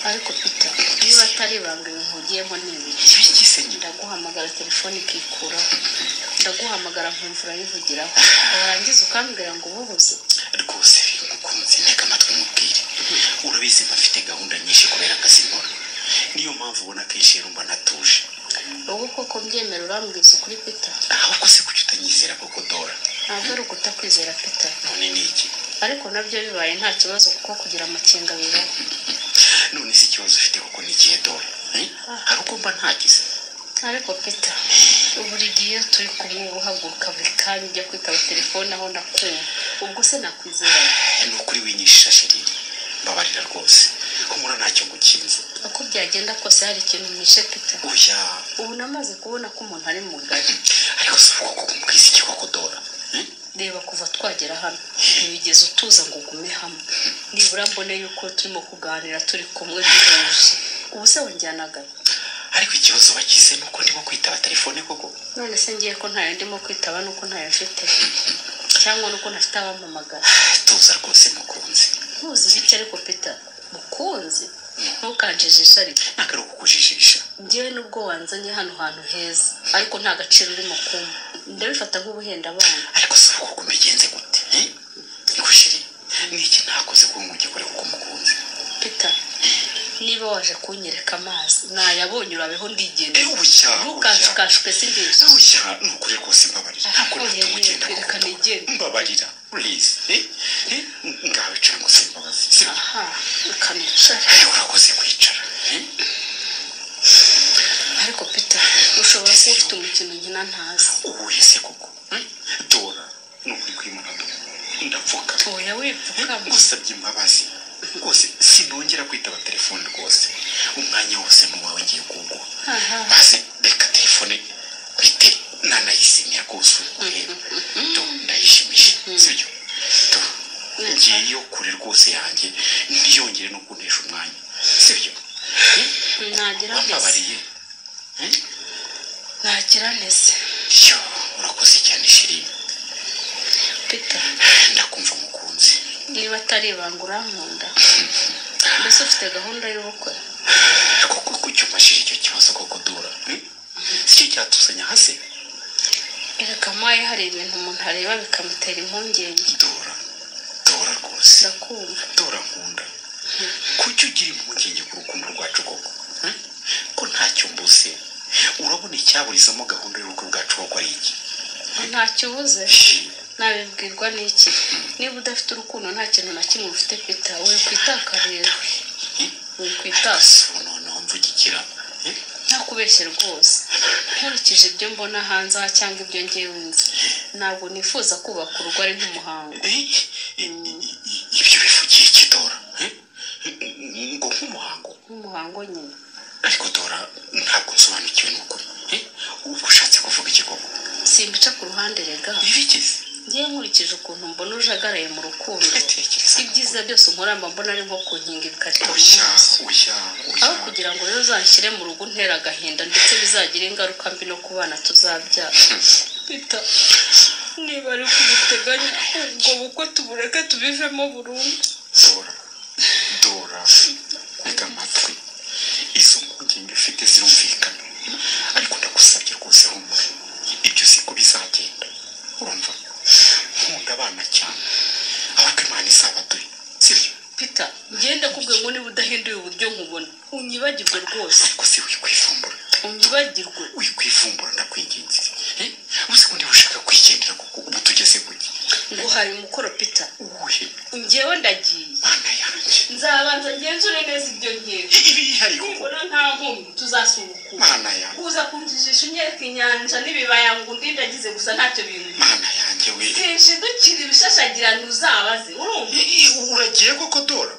Ariko Peter, niba atari ibanga ibintu ugiyemo ni ibiki? Ibiki se nyine? Ndaguhamagara telefone ikikuraho, ndaguhamagara nkumva urayivugiraho, warangiza ukambwira ngo ububuze. Rwose mukunzi, ntega amatwi mubwire. Urabizi mba mfite gahunda nyinshi kubera akazi nkora, niyo mpamvu ubona akenshi rero mba natuje. Ubwo koko mbyemera urambwiza ukuri Peter? Ahubwo se kuki utanyizera koko Dora? Ntabwo ari ukutakwizera Peter. None ni iki? Ariko nabyo bibaye nta kibazo kuko kugira amakenga bibaho. None se ikibazo ufite koko ni ikihe Dora? Hari uko mba ntagize? Ariko Peter, buri gihe turi kumwe uba uhaguruka buri kanya ujya kwitaba telefone aho nakumva, ubwo se nakwizera? Ni ukuri winyishisha sheri, mbabarira rwose, humura ntacyo ngukinze. Uko byagenda kose hari ikintu mwishe Peter. Oya. Ubu namaze kubona ko umuntu ari mugari. Ariko si uko koko mbwiza iki koko Dora? Reba kuva twagera hano ntiwigeze utuza ngo ugume hamwe, nibura mbone yuko turimo kuganira turi kumwe duhuje. Ubu se wanjyanaga? Ariko ikibazo wagize ni uko ndimo kwitaba telefone koko. None se ngiye ko ntayo ndimo kwitaba nuko ntayo mfite, cyangwa nuko ntafite abampamagara? Tuza rwose mukunzi. Ntuzi ibiki ariko Peter? Mukunzi, ntukanjijishe ariko. Ntabwo ari ukukujijisha. Njyewe nubwo wanzanye hano hantu heza ariko nta gaciro urimo kumpa, ndabifata nk'ubuhenda abana. Ariko si uko mbigenze gute? Niko sheri, ni iki ntakoze ko ngugikore kuko mukunzi? Peter, niba waje kunyereka amazi nayabonye urabeho ndigendera. Ntukanshukashuke sindishe. Oya, ni ukuri rwose mbabarira. Ntabwo natuma ugenda Reka kuko nigende. Mbabarira please. Ngaho icara ngo simbabazi. Aha, reka nicare. Urakoze kwicara. Ariko Peter, ushobora kuba ufite umukino nkina ntazi. Uwuhe se koko? Dora, ni ukuri kwimana Dora, ndapfuka. Oya wipfukama. Ngusabye imbabazi rwose, sinongera kwitaba telefone rwose, umwanya wose ni uwawe ngiye kuwuguha. Maze reka telefone mpite nanayizimya rwose urebe. Do, ndayishimisha sibyo? Do, ngiye kure rwose yanjye ntiyongere no kuntesha umwanya sibyo? Nagira neza. Wambabariye? Nagira neza. Yo, urakoze cyane sheri. Peter. Ndakumva mukunzi. Niba atari ibanga urankunda, mbese ufite gahunda y'ubukwe? Koko kuki umbajije icyo kibazo koko Dora? Sicyo cyatuzanye hasi? Erega maye hari ibintu umuntu areba bikamutera impungenge. Dora, Dora rwose. Ndakumva. Dora nkunda, kuki ugira impungenge ku rukundo rwacu koko? Ko ntacyo mbuze, urabona icyaburizamo gahunda y'ubukwe bwacu koko ari iki? Ntacyo ubuze, nabibwirwa n'iki? Niba udafite urukundo nta kintu na kimwe ufite Peter, wikwitaka rero. Wikwitaka. Noneho mvugikira. Ntakubeshye rwose, nkurikije ibyo mbona hanze aha cyangwa ibyo ngewe nzi, ntabwo nifuza kubaka urugo ari nk'umuhango. Ibyo bivugiye iki Dora? Ngo nk'umuhango? Nk'umuhango nyine. Ariko Dora ntabwo nsobanukiwe n'ukuri. Ubu ushatse kuvuga iki koko? Simbica ku ruhande rega. Ibikize? Ngiye nkurikije ukuntu mbona ujagaraye mu rukundo, ibyiza byose unkora mba mbona ari nko kunkinga ibikarito mu maso. Aho kugira ngo rero uzanshyire mu rugo untera agahinda, ndetse bizagire ingaruka mbi no ku bana tuzabyara. Peter, niba ari kubiteganya ubwo bukwe tubureke tubivemo burundu. Dora, Dora, ntega amatwi, izo mpungenge ufite zirumvikana, ariko ndagusabye rwose humura, ibyo siko bizagenda. Urumva nkunda abana cyane, ahubwo Imana izabaduhe, sibyo? Peter, ngenda kubwe ngo niba udahinduye uburyo nkubona unyibagirwe rwose. Ariko si wikwivumbura, unyibagirwe, wikwivumbura, ndakwinginze. Uzi ko niba ushaka kwigendera kuko ubu tugeze kuki? Nguhaye umukoro Peter. Uwuhe? Njyewe ndagiye. Mana yanjye. Nzabanza ngenzure neza ibyo nkeka. Ibi yihariye koko. Nibona nta nkomyi tuzasubukura. Mana yanjye. Uza kunjijisha unyereka inyanja n'ibibaya ngo undindagize gusa ntacyo bintu. Mana yanjye we. Sinshidukira ibishashagirana uzabaze, urumva? Uragiye koko Dora?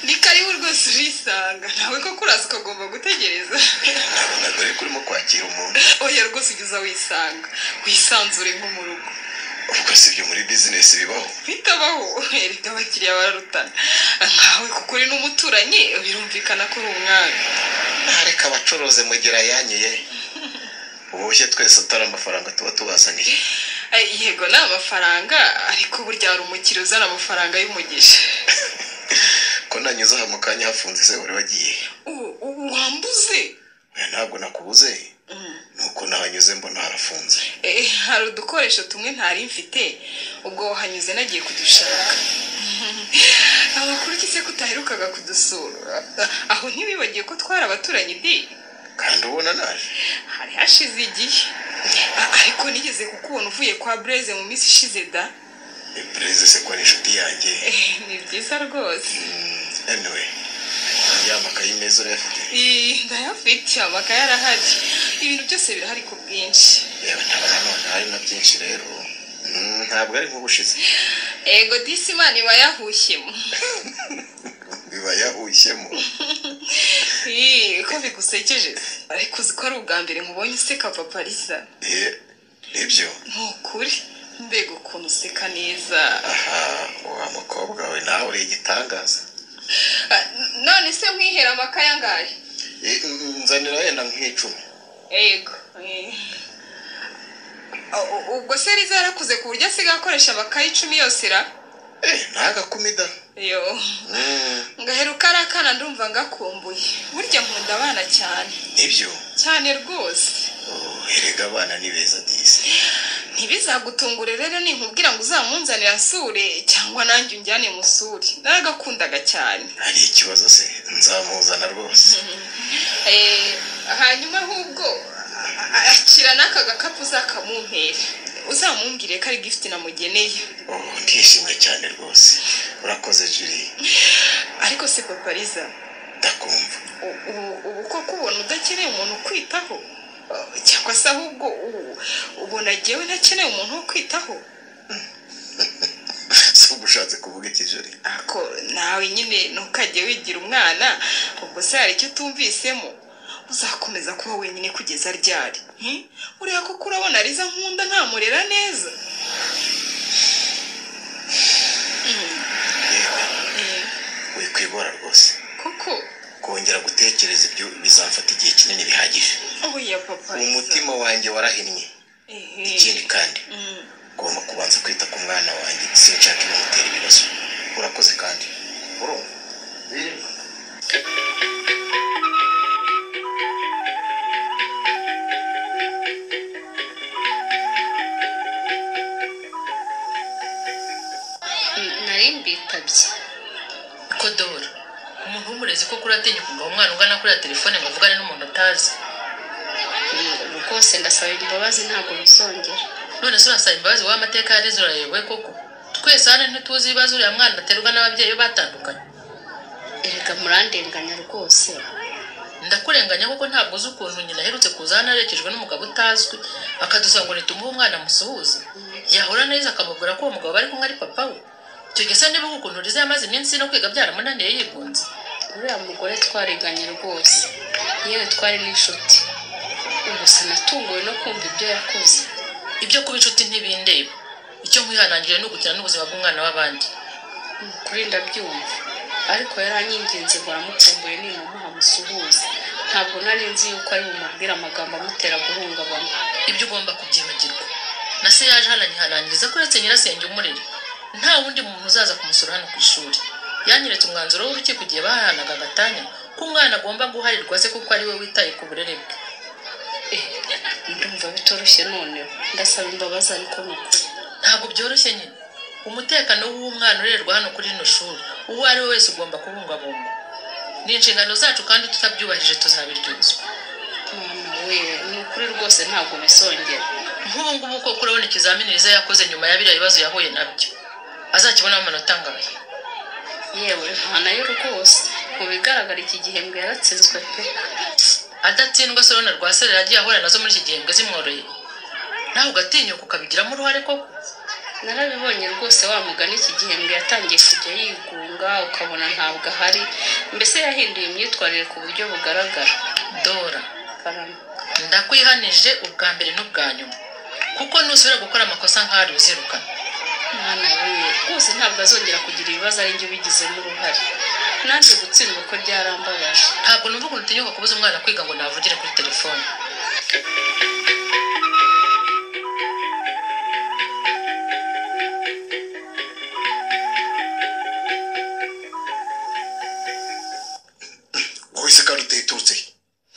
Ni karibu rwose, urisanga nawe koko uraza ukagomba gutegereza. Nabonaga ariko urimo kwakira umuntu. Oya rwose, ujya uza wisanga, wisanzure nko mu rugo. Ubwo si ibyo muri bizinesi bibaho? Bitabaho, erega abakiriya bararutana. Nkawe kuko uri n'umuturanyi, birumvikana ko uri umwami. Ntareka abacuruzi mugira yanyiye ubushye, twese atari amafaranga tuba tubazaniye. Yego ni amafaranga, ariko burya hari umukiriya uzana amafaranga y'umugisha. Ko nanyuze aha mu kanya hafunze se, wari wagiye? Wambuze? Oya, ntabwo nakubuze, nuko nahanyuze mbona harafunze. Hari udukoresho tumwe ntari mfite, ubwo wahanyuze nagiye kudushaka. Amakuru ki se ko utaherukaga kudusura? Aho ntiwibagiye ko twari abaturanyi di? Kandi ubona naje. Hari hashize igihe, ariko nigeze kukubona uvuye kwa Bureze mu minsi ishize da. Bureze se ko ari inshuti yanjye? Ni byiza rwose. Anyway, ya makayi meza urayafite? Ndayafite, amakaye arahari, ibintu byose birahari ku bwinshi. Yewe, ntabwo nanone hari na byinshi rero. Ntabwo ari nk'ubushize. Ego disi, Imana iba yahushyemo. Biba yahushyemo. Ko bigusekeje se? Ariko uzi ko ari ubwa mbere nkubonye useka, papa Lisa? Nibyo? Ni ukuri, mbega ukuntu useka neza! Aha, wa mukobwa we, nawe uri igitangaza. None se nkwihera amakaye angahe? Nzanira wenda nk'icumi. Ego. Ubwo se Liza yarakuze ku buryo asigaye akoresha amakaye 10 yose ra? Ntagakumi da. Yo. Ngaheruka ari akana, ndumva ngakumbuye. Burya nkunda abana cyane. Nibyo? Cyane rwose. Erega abana ni beza disi. Ntibizagutungure rero ninkubwira ngo uzamunzanira nsure, cyangwa nanjye unjyane musure. Naragakundaga cyane. Hari ikibazo se? Nzamuzana rwose. Hanyuma ahubwo akira n'aka gakapu uzakamumpere, uzamumbwire ko ari gift namugeneye. Oh, ndishimye cyane rwose, urakoze Julie. Ariko se papa Liza? Ndakumva. Ubu koko ubona udakeneye umuntu ukwitaho? Cyangwa se ahubwo ubona jyewe ntakeneye umuntu wo kwitaho? Si ubwo ushatse kuvuga iki, Julie? Ako nawe nyine ntukajye wigira umwana. Ubwo se hari icyo utumvisemo? Uzakomeza kuba wenyine kugeza ryari? Ureba koko, urabona Liza nkunda ntamurera neza? Yewe, wikwigora rwose. Koko? Kongera gutekereza ibyo bizamfata igihe kinini bihagije. Oya papa Liza. Umutima wanjye warahinnye. Ikindi kandi, ngomba kubanza kwita ku mwana wanjye, sinshaka ibimutera ibibazo. Urakoze kandi, urumva. Nari mbitabye. Ko Dora, umuntu w'umurezi koko uratinya kugaha umwana ungana kuriya telefone ngo avugane n'umuntu utazi? Rwose ndasaba imbabazi, ntabwo bizongera. None se urasaba imbabazi wowe amateka ya Liza urayobewe koko? Twese hano ntituzi ibibazo uriya mwana aterwa n'ababyeyi be batandukanye. Erega murandenganya rwose. Ndakurenganya kuko ntabwo uzi ukuntu nyina aherutse kuza hano aherekejwe n'umugabo utazwi, akadusaba ngo nitumuhe umwana amusuhuze, yahura neza akamubwira ko uwo mugabo bari kumwe ari papa we. Icyo gihe se niba ukuntu Liza yamaze iminsi no kwiga byaramunaniye yigunze. Uriya mugore twariganye rwose, yewe twari n'inshuti. Gusa natunguwe no kumva ibyo yakoze. Ibyo kuba inshuti ntibindeba. Icyo nkwihanangiriye ni ugukina n'ubuzima bw'umwana w'abandi. Ni ukuri ndabyumva, ariko yaranyinginze ngo aramukumbuye ninumuha musuhuze. Ntabwo nari nzi yuko ari bumubwire amagambo amutera guhungabana. Ibyo ugomba kubyibagirwa. Na se yaje hano anyihanangiriza ko uretse nyirasenge umurera nta wundi muntu uzaza kumusura hano ku ishuri. Yanyeretse umwanzuro w'urukiko igihe bahanaga agatanya ko umwana agomba guharirwa se kuko ari we witaye ku burere bwe. Ndumva bitoroshye noneho, ndasaba imbabazi ariko ni ukuri. Ntabwo byoroshye nyine. Umutekano w'umwana urererwa hano kuri rino shuri uwo ari we wese ugomba kubungwabungwa. Ni inshingano zacu kandi tutabyubahirije tuzabiryozwa. Mwana we, ni ukuri rwose ntabwo bizongera. Nk'ubu ngubu koko urabona ikizamini Liza yakoze nyuma ya biriya bibazo yahuye nabyo, azakibonamo amanota angahe? Yewe nta nayo rwose. Mu bigaragara iki gihembwe yaratsinzwe pe. Adatsindwa se urabona Rwaserera yagiye ahura nazo muri iki gihembwe zimworoheye, nawe ugatinyuka ukabigiramo uruhare koko? Narabibonye rwose wa mugani, iki gihembwe yatangiye kujya yigunga, ukabona ntabwo ahari, mbese yahinduye imyitwarire ku buryo bugaragara. Dora, Karame. ndakwihanije ubwa mbere n'ubwa nyuma, kuko nusubira gukora amakosa nk'ari uzirukana. Mwana we, rwose ntabwo azongera kugira ibibazo ari njye ubigizemo uruhare. Nanjye gutsindwa ko byarambabaje. Ntabwo numva ukuntu utinyuka kubuza umwana kwiga ngo navugire kuri telefone. Wowe se kandi uteye?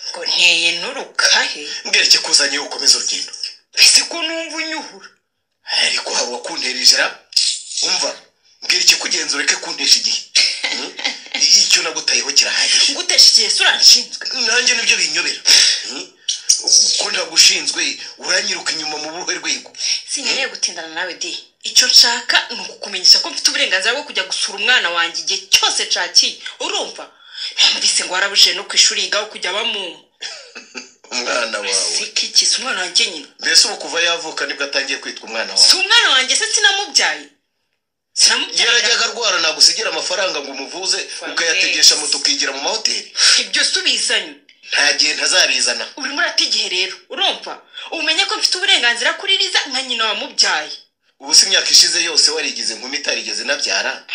Ngo nteye nturukahe? Mbwira ikikuzanye ukomeza urugendo. Mbese ko numva unyuhura? Ariko hari uwakuntera ijara. Umva, mbwira ikikugenza ureke kuntesha igihe. Icyo nagutayeho kirahagije. Ngutesha igihe se uranshinzwe? Nanjye nibyo binyobera. Ko ntagushinzwe uranyiruka inyuma mu buhe rwego? Sinkeneye gutindana nawe di. Icyo nshaka ni ukukumenyesha ko mfite uburenganzira bwo kujya gusura umwana wanjye igihe cyose nshakiye. Urumva? Numvise ngo warabujije no ku ishuri yigaho kujya bamuma. Umwana wawe? Siki iki si umwana wanjye nyine. Mbese ubu kuva yavuka nibwo atangiye kwitwa umwana wawe? Si umwana wanjye se sinamubyaye? Yarajyaga arwara nagusigira amafaranga ngo umuvuze, ukayategesha moto ukigira mu mahoteli. Ibyo si ubizanye. Nta gihe ntazabizana. Urimo urata igihe rero, urumva? Umenye ko mfite uburenganzira kuri Liza nka nyina wamubyaye. Ubu si imyaka ishize yose warigize inkumi itarigeze inabyara,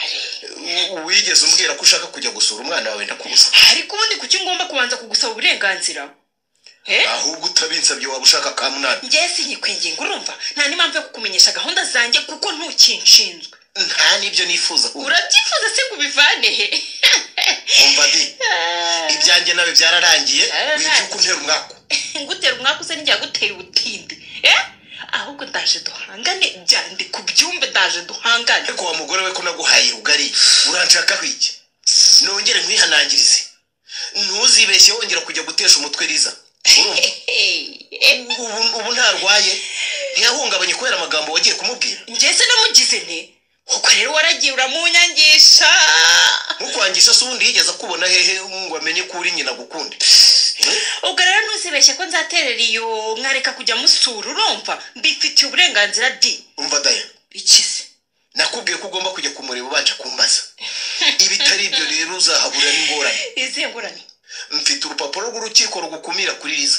wigeze umbwira ko ushaka kujya gusura umwana wawe ndakubuza? Ariko ubundi kuki ngomba kubanza kugusaba uburenganzira? Ahubwo utabinsabye waba ushaka ka munani. Njye sinyikwinginga, urumva? Nta n'impamvu yo kukumenyesha gahunda zanjye kuko ntukinshinzwe. Nta n'ibyo nifuza. Urabyifuza se ngo ubivane he? Umva di, ibyanjye nawe byararangiye, wibyuka untera umwaku. Ngutera umwaku se nijya gutera ubutindi? Ahubwo ndaje duhangane, byandi ku byumbe ndaje duhangane. Ariko wa mugore we ko naguhaye rugari, uranshakaho iki? Nongere nkwihanangirize, ntuzibeshye wongera kujya gutesha umutwe Liza. Urumva? Ubu ntarwaye, ntiyahungabanye kubera amagambo wagiye kumubwira. Njye se namugize nte? Ubwo rero waragiye uramunyangisha. Mukwangisha se ubundi yigeze akubona hehe ngo amenye ko uri nyina gukunde? Ubwo rero ntuzibeshye ko nzaterera iyo mwareka kujya musura, urumva? Mbifitiye uburenganzira di. Umva Daya. Iki se? Nakubwiye ko ugomba kujya kumureba ubanje kumbaza. Ibitari ibyo rero uzahabura n'ingorane. Izihe ngorane? Mfite urupapuro rw'urukiko rugukumira kuri Liza.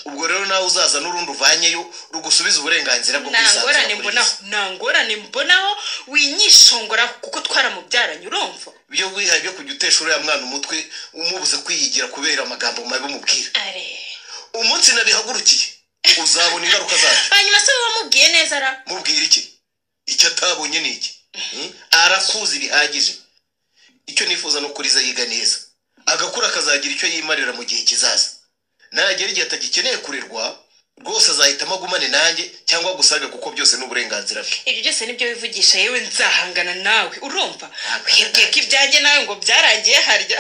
Ubwo rero nawe uzaza n'urundi uvanyeyo rugusubiza uburenganzira bwo kwisanzura kuri Liza. Nta ngorane mbonaho, winyishongoraho kuko twaramubyaranye, urumva? Ibyo wihaye byo kujya utesha uriya mwana umutwe umubuza kwiyigira kubera amagambo mabi umubwira. Umunsi nabihagurukiye uzabona ingaruka zabyo. Hanyuma se wamubwiye neza ra? Mubwira iki? Icyo atabonye ni iki? Arakuzi bihagije. Icyo nifuza no kuri Liza yiga neza, agakura akazagira icyo yimarira mu gihe kizaza. Nagera igihe atagikeneye kurerwa rwose azahitamo agumane nanjye cyangwa gusaga, kuko byose ni uburenganzira bwe. Ibyo byose nibyo wivugisha, yewe nzahangana nawe, urumva? Wibwiye ko ibyanjye nawe ngo byarangiye harya.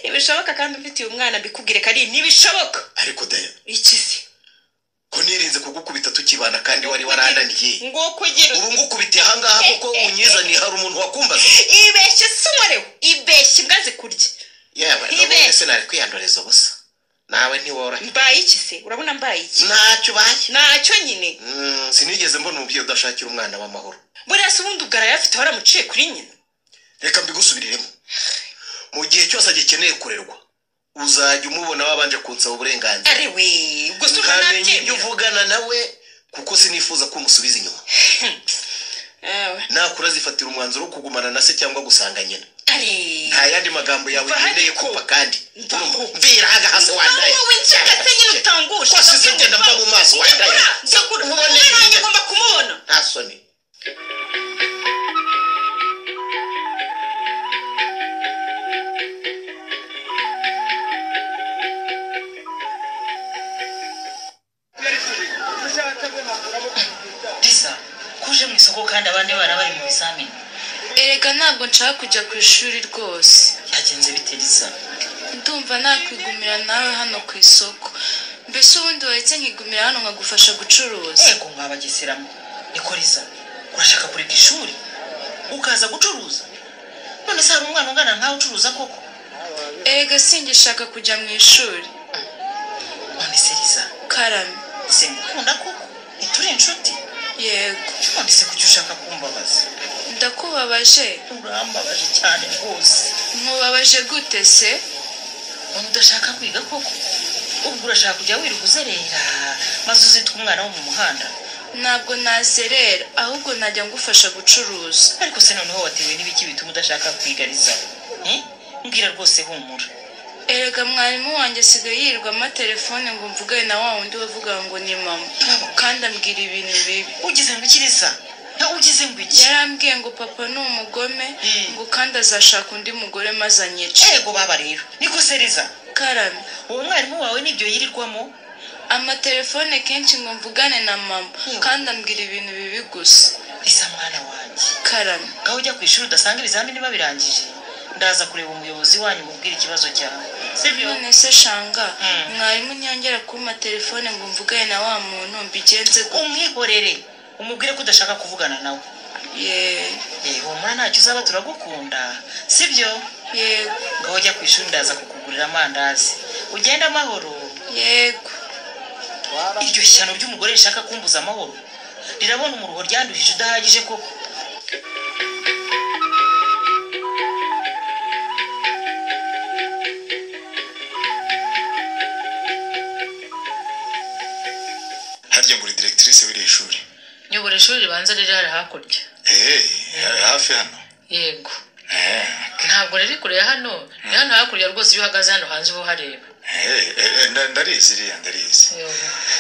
Ntibishoboka kandi ufitiye umwana mbikubwire ko ari ntibishoboka. Ariko Daya, iki se? Ko nirinze kugukubita tukibana kandi wari warananiye. Ngo kugira ubu ngukubitiye aha ngaha kuko unyizaniye hari umuntu wakumbaza. Ibeshye se unkoreho, ibeshye imbwa zikurya. Yewe n'ubundi se nari kwiyanduriza ubusa. Nawe ntiworohe. Mbaye iki se? Urabona mbaye iki? Ntacyo ubaye. Ntacyo nyine. Sinigeze mbona umubyeyi udashakira umwana w'amahoro. Buriya se ubundi ubwo arayafite waramuciye kuri nyina? Reka mbigusubiriremo, mu gihe cyose agikeneye kurerwa uzajya umubona wabanje kunsaba uburenganzira. Ari we, ubwo se urumva nkamenya ibyo nabyemera? uvugana nawe, kuko sinifuza ko umusubiza inyuma. Ewe. Nakura azifatira umwanzuro wo kugumana na se cyangwa gusanga nyina. Ari Nta yandi magambo yawe Mva nkeneye ariko. kumva kandi. Mvaho. Mvira aha hasi wandaye. Wowe winshaka se nyine utangusha. Ko size ngenda mva mu maso wandaye. Ndakura, Mubone umwana wanjye hirya. ngomba kumubona. Nta soni. Lisa, kuje mu isoko kandi abandi bana bari mu bizamini? Erega ntabwo nshaka kujya ku ishuri rwose. Byagenze bite, Lisa? Ndumva nakwigumira nawe hano ku isoko. Mbese ubundi wahetse nkigumira hano nkagufasha gucuruza. Ego, mwabageseramo. Niko Lisa, urashaka kureka ishuri ukaza gucuruza? None se hari umwana ungana nkawe ucuruza koko? Erega singishaka kujya mu ishuri. None se Lisa, Karame. singukunda koko? Ntituri inshuti? Yego. None se kuki ushaka kumbabaza? Ndakubabaje? Urambabaje cyane rwose. Nkubabaje gute se? None udashaka kwiga koko, ubwo urashaka kujya wirirwa uzerera maze uzitwa umwana wo mu muhanda? Ntabwo nazerera, ahubwo najya ngufasha gucuruza. Ariko se noneho watewe n'ibiki bituma udashaka kwiga, Lisa? Eh? Mbwira rwose, humura. Erega mwarimu wanjye asigaye yirirwamo telefone ngo mvugane na wa wundi wavuga ngo ni mama, kandi ambwira ibintu bibi. Ugize ngo iki, Lisa? Ugize ngo iki? Yarambwiye ngo papa ni umugome, ngo kandi azashaka undi mugore maze anyice. Ego baba rero. Niko se Lisa, Karame. uwo mwarimu wawe nibyo yirirwamo? Amatelefone kenshi ngo mvugane na mama, Yewe. kandi ambwira ibintu bibi gusa. Lisa mwana wanjye, Karame. ngaho ujya ku ishuri udasanga ibizamini babirangije, ndaza kureba umuyobozi wanyu mubwire ikibazo cyawe, sibyo? None se shanga, mwarimu ntiyongera kumpa telefone ngo mvugane na wa muntu, mbigenze gute? Umwihorere, umubwire ko udashaka kuvugana nawe. Ye. Eh, humura ntacyo uzaba, turagukunda, sibyo? Yego. Ngaho ujya ku ishuri, ndaza kukugurira amandazi. Ugende amahoro. Yego. Iryo shyano ry'umugore rishaka kumbuza amahoro rirabona umuruho ryanduhije udahagije koko. Harya ngo uri directrice w'iri shuri? Nyobora ishuri ribanza riri hariya hakurya. Eh, hafi hano? Yego. Eh. Ntabwo riri kure ya hano, ni hano hakurya rwose, iyo uhagaze hano hanze uba uhareba. Eh, eh, ndarizi iriya, ndarizi. Yego.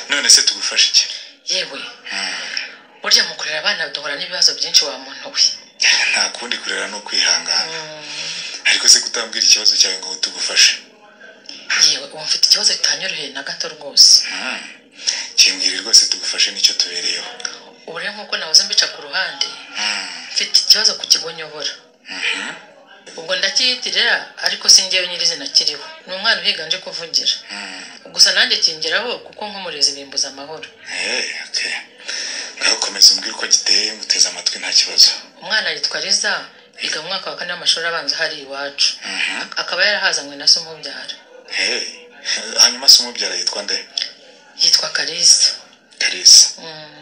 None se tugufasha iki? Yewe, burya mu kurera abana duhura n'ibibazo byinshi wa muntu we. Nta kundi, kurera ni ukwihangana. Ariko se kutambwira ikibazo cyawe ngo tugufashe? Yewe, ubu mfite ikibazo kitanyoroheye na gato rwose. Kimbwire rwose tugufashe, nicyo tubereyeho. Ubu rero nk'uko nahoze mbica ku ruhande, mfite ikibazo ku kigo nyobora. Ubwo ndacyiyitirira ariko si njyewe nyirizina kiriho, ni umwana uhiga nje kuvugira. Gusa nanjye kingeraho kuko nk'umurezi bimbuza amahoro. Eh, okay, ngaho komeza umbwire uko giteye, nguteze amatwi, nta kibazo. Umwana yitwa Liza, yiga mu mwaka wa kane w'amashuri abanza hari iwacu, akaba yarahazanywe na se umubyara. Eh, hanyuma se umubyara yitwa nde? Yitwa Kalisa. Kalisa.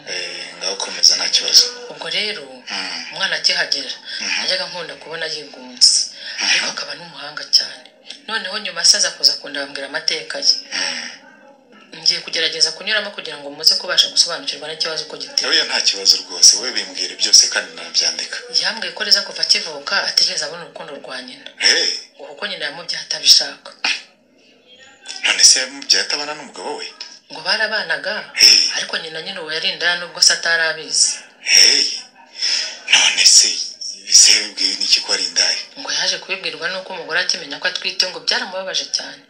Eh, ngaho komeza, nta kibazo. Ubwo rero umwana akihagera najyaga nkunda kubona yigunze, ariko akaba n'umuhanga cyane. Noneho nyuma se aza kuza kundambwira amateka ye. Ngiye kugerageza kunyuramo kugira ngo muze kubasha gusobanukirwa n'ikibazo uko giteye. Oya, nta kibazo rwose, wowe bimbwire byose kandi nabyandika. Yambwiye ko Liza kuva akivuka atigeze abona urukundo rwa nyina, Hey, ngo kuko nyina yamubyaye atabishaka. None se yamubyaye atabana n'umugabo we? Ngo barabanaga, Hey. ariko nyina nyine uwo yari indaya nubwo se atari abizi. Hey, none se se yabibwiwe n'iki ko ari indaya? Ngo yaje kubibwirwa n'uko umugore akimenya ko atwite, ngo byaramubabaje cyane.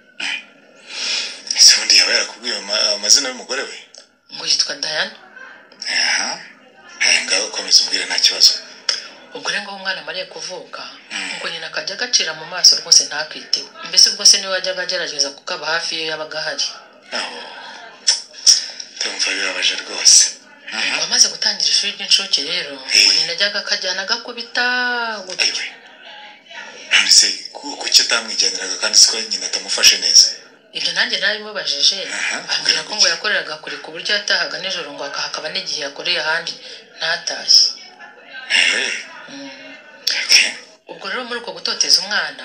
Ese ubundi yaba yarakubwiye amazina y'umugore we? Ngo yitwa Dayana. Aha. Eh, ngaho komeza umbwire, nta kibazo. Ubwo rero ngo aho umwana amariye kuvuka, ngo nyina akajya agacira mu maso rwose ntakiteho, mbese ubwo se niwe wajyaga agerageza kukaba hafi ye yabaga ahari. Aho ndumva bibabaje rwose. Ngo amaze gutangira ishuri ry'incuke rero, ngo nyina ajyaga akajyana agakubita gutyo. Ayiwe, none se kuki atamwijyaniraga kandi siko nyina atamufashe neza? Ibyo nanjye narabimubajije, Aha, ambwira ko ngo yakoreraga kure ku buryo yatahaga nijoro, ngo hakaba n'igihe yakoreye ahandi ntatashye. Ubwo rero muri uko gutoteza umwana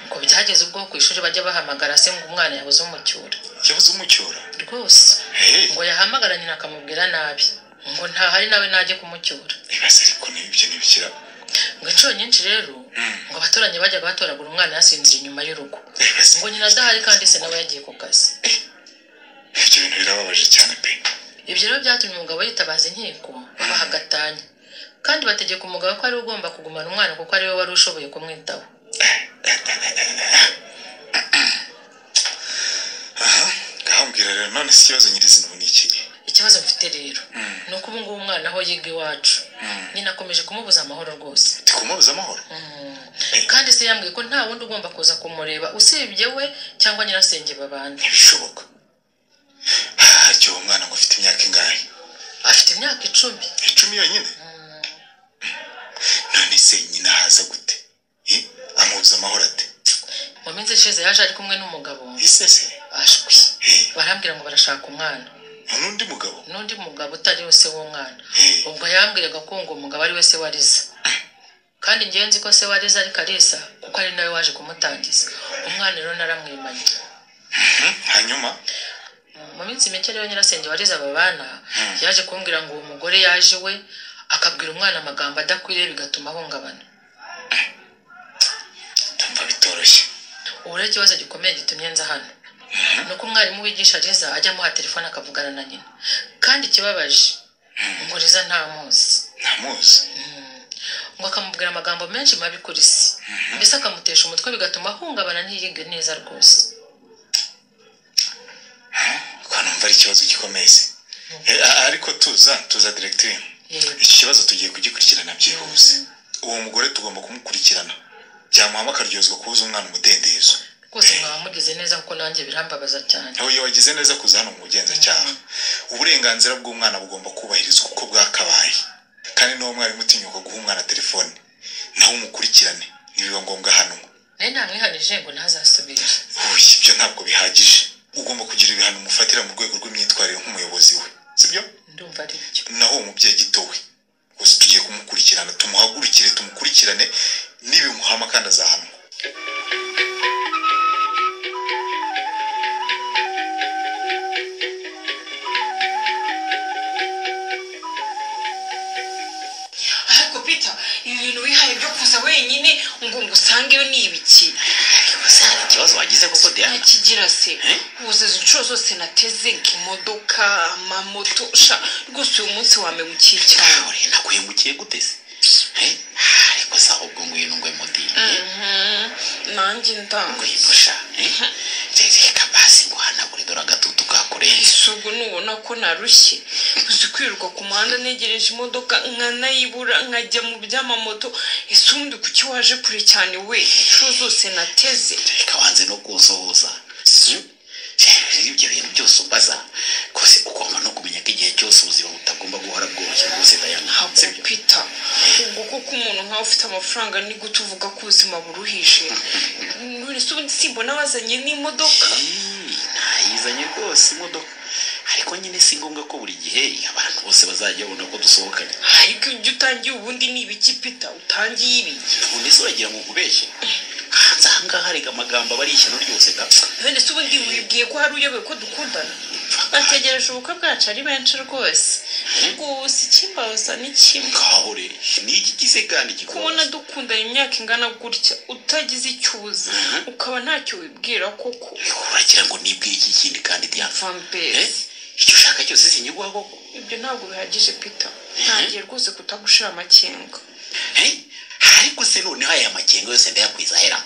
ngo byageze ubwo ku ishuri bajya bahamagara se ngo umwana yabuze umucyura. Yabuze umucyura rwose, ngo yahamagara nyina akamubwira nabi ngo ntahari nawe najye kumucyura. Ibaze ariko n'ibyo ntibikira. Ngo inshuro nyinshi rero ngo abaturanyi bajyaga batoragura umwana yasinzira inyuma y'urugo, ngo nyina adahari kandi se nawe yagiye ku kazi. Ibyo bintu birababaje cyane pe. Ibyo rero byatumye umugabo yitabaza inkiko babaha gatanya, kandi bategeka umugabo ko ari we ugomba kugumana umwana kuko ari we wari ushoboye kumwitaho. Aha, ngahambwira rero none si ikibazo nyirizina ubu ni ikihe? Ikibazo mfite rero ni uko ubu ngubu umwana aho yiga iwacu nyina akomeje kumubuza amahoro rwose. Kumubuza amahoro? Kandi se yambwiye ko nta wundi ugomba kuza kumureba usibye we cyangwa nyirasenge babana. Ntibishoboka. Harya uwo mwana ngo afite imyaka ingahe? Afite imyaka 10. 10 yonyine? None se nyina haza gute? Amubuza amahoro ate? Mu minsi ishize yaje ari kumwe n'umugabo. Isese? Ashwi. Barambwira ngo barashaka umwana. N'undi mugabo? N'undi mugabo utari we se w'umwana. Ubwo yambwiraga ko ngo umugabo ari we se wa Liza. Kandi ngewe nzi ko se wa Liza ari Kalisa kuko ari nawe waje kumutangiza. Umwana rero naramwimanye. Hanyuma mu minsi mike rero nyirasenge wa Liza babana yaje kumbwira ngo uwo mugore yaje we akabwira umwana amagambo adakwiriye bigatuma ahungabana. Ndumva bitoroshye. Ubu rero ikibazo gikomeye gitumye nza hano ni uko umwarimu wigisha Liza ajya amuha telefone akavugana na nyina, kandi ikibabaje ngo Liza ntamuzi. Ntamuzi? Ngo akamubwira amagambo menshi mabi kuri se, mbese akamutesha umutwe bigatuma ahungabana ntiyige neza rwose. Ko numva ari ikibazo gikomeye se. Ariko tuza directeur. Iki kibazo tugiye kugikurikirana byihuse. Uwo mugore tugomba kumukurikirana, byamuhama akaryozwa kubuza umwana umudendezo. Rwose mwaba mugize neza kuko nanjye birambabaza cyane. Oya, wagize neza kuza hano mu bugenzacyaha. Uburenganzira bw'umwana bugomba kubahirizwa uko bwakabaye, kandi n'uwo mwarimu utinyuka guha umwana telefone nawe umukurikirane nibiba ngombwa hano. Nawe namwihanije ngo ntazasubire. Oya, ibyo ntabwo bihagije. Ugomba kugira ibihano umufatira mu rwego rw'imyitwarire nk'umuyobozi we, sibyo? Ndumva ari byo. Naho uwo mubyeyi gito we gusa tugiye kumukurikirana, tumuhagurukire, tumukurikirane, nibimuhama kandi azahanwa. Ariko Peter, ibi bintu wihaye byo kuza wenyine ngo ngusangeyo ni ibiki? Hari ikibazo wagize koko Diana? Ntakigira se. Ubuze inshuro zose nateze nk'imodoka, amamoto, sha rwose uyu munsi wamemukiye cyane. Nakuhemukiye gute se? Ariko se ahubwo ngwino ngwe mudi. Nanjye ndanga. Ngwino sha. Reka basi nguhanagure dore agatutu kakurenze. Isugu nubona ko narushye. Uzi kwirirwa ku muhanda ntegereje imodoka nkanayibura nkajya mu by'amamoto. Ese ubundi kuki waje kure cyane we? Inshuro zose nateze. Reka wanze no kunsohoza. Ibyo bintu byose umbaza rwose ugomba no kumenya ko igihe cyose ubuzima butagomba guhora bworoshye rwose Diana. Ntabwo Peter, ubwo koko umuntu nkawe ufite amafaranga ni gute uvuga ko ubuzima buruhije? None se ubundi simbona wazanye n'imodoka? Ntayizanye rwose imodoka, ariko nyine si ngombwa ko buri gihe abantu bose bazajya babona ko dusohokanye. Ariko ibyo utangiye ubundi ni ibiki Peter? Utangiye ibiki? None se uragira ngo nkubeshye? Hanze aha ngaha rega amagambo aba ari ishyano ryose da. None se ubundi wibwiye ko hari uyobewe ko dukundana? Bategereje ubukwe bwacu ari benshi rwose. Gusa ikimbabaza ni kimwe. Ngaho rero ni iki gise kandi kikubabaza? Kubona dukundana imyaka ingana gutya utagize icyo uzi ukaba ntacyo wibwira koko. Uragira ngo nibwire iki kindi kandi Diana? Vampesi. Icyo ushaka cyose sinyiguha koko? Ibyo ntabwo bihagije Peter. Ntangiye rwose kutagushira amakenga. Ariko se noneho aya makenga yose ndayakwiza ahera.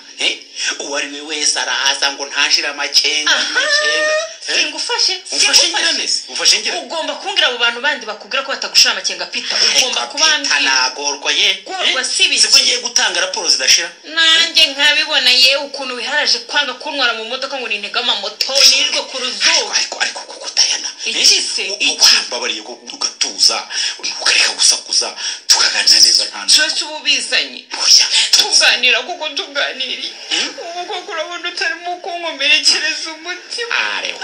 Uwo ari we wese araza ngo ntashire amakenga amakenga. Singufashe, Umfashe ngirane se? Umfashe ngirane. Ugomba kumbwira abo bantu bandi bakubwira ko batagushira amakenga Peter. Ugomba kubambwira. Nagorwa ye. Gorwa si ibiki? Siko ngiye gutanga raporo zidashira. Nanjye nkabibona ye ukuntu wiharaje kwanga kuntwara mu modoka ngo nintege amamoto nirirwe ku ruzuba. Ariko kuko Diana. Iki se? Iki? Wambabariye ko ugatuza ukareka gusakuza tukaganira neza nta Twese ubu bizanye. Tuganira kuko tuganiriye. Ubu koko urabona utarimo kunkomerekereza umutima. Arewe.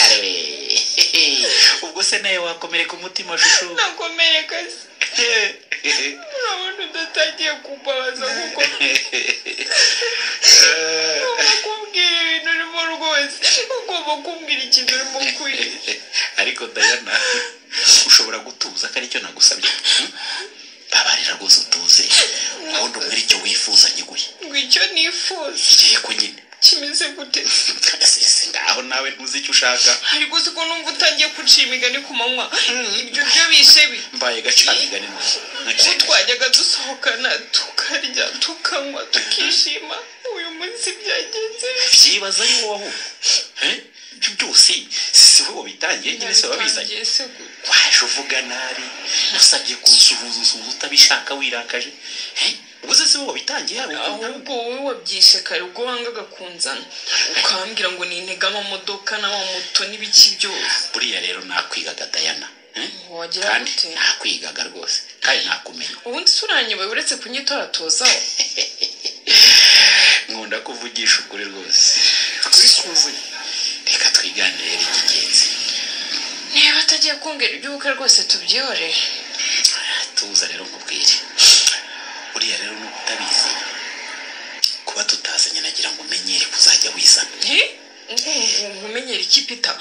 Arewe. Ubwo se nawe wakomereka umutima shushu? Nakomereka se. Urabona udatangiye kumbabaza kuko ugomba kumbwira ibintu urimo rwose, ugomba kumbwira ikintu urimo kwihisha. Ariko Diana, ushobora gutuza ko aricyo nagusabye? Babarira rwose utuze, ubundi umbwire icyo wifuza nyiguye. Ngo icyo nifuza? Yego nyine. Kimeze gute? Ese ngaho nawe ntuzi icyo ushaka? Ariko uzi ko numva utangiye kunciye imigani ku manywa, ibyo byo bishe bi Mbaye gacamigani none? Ko twajyaga dusohokana tukarya tukanywa tukishima, uyu munsi byagenze bite? Byibaza ari wowe ahubwo. Eh? Ibyo byose si wowe wabitangiye nyine, se wabizanye? Nabitangiye se gute? Waje uvuga nabi, usabye kunsuhuza usuhuza utabishaka, wirakaje. Eh? Ubwo se si wowe wabitangiye yaba uko? Ahubwo wowe wabyishe kare ubwo wangaga kunzana ukambwira ngo nintege amamodoka n'amamoto n'ibiki byose. Buriya rero nakwigaga, Diana. Eh? Wagira Kandi gute? nakwigaga rwose, kandi nakumenya. Ubundi se uranyoboye uretse kunyitoratozaho? Nkunda kuvugisha ukuri rwose, ukuri kuzuye. Reka twiganire rero icy'ingenzi. Niba atagiye kumbwira iby'ubukwe rwose tubyihorere. Tuza rero nkubwire. Buriya rero nuko utabizi, kuba tutazanye nagira ngo umenyere kuzajya wizana. Nkumenyera iki, Peter?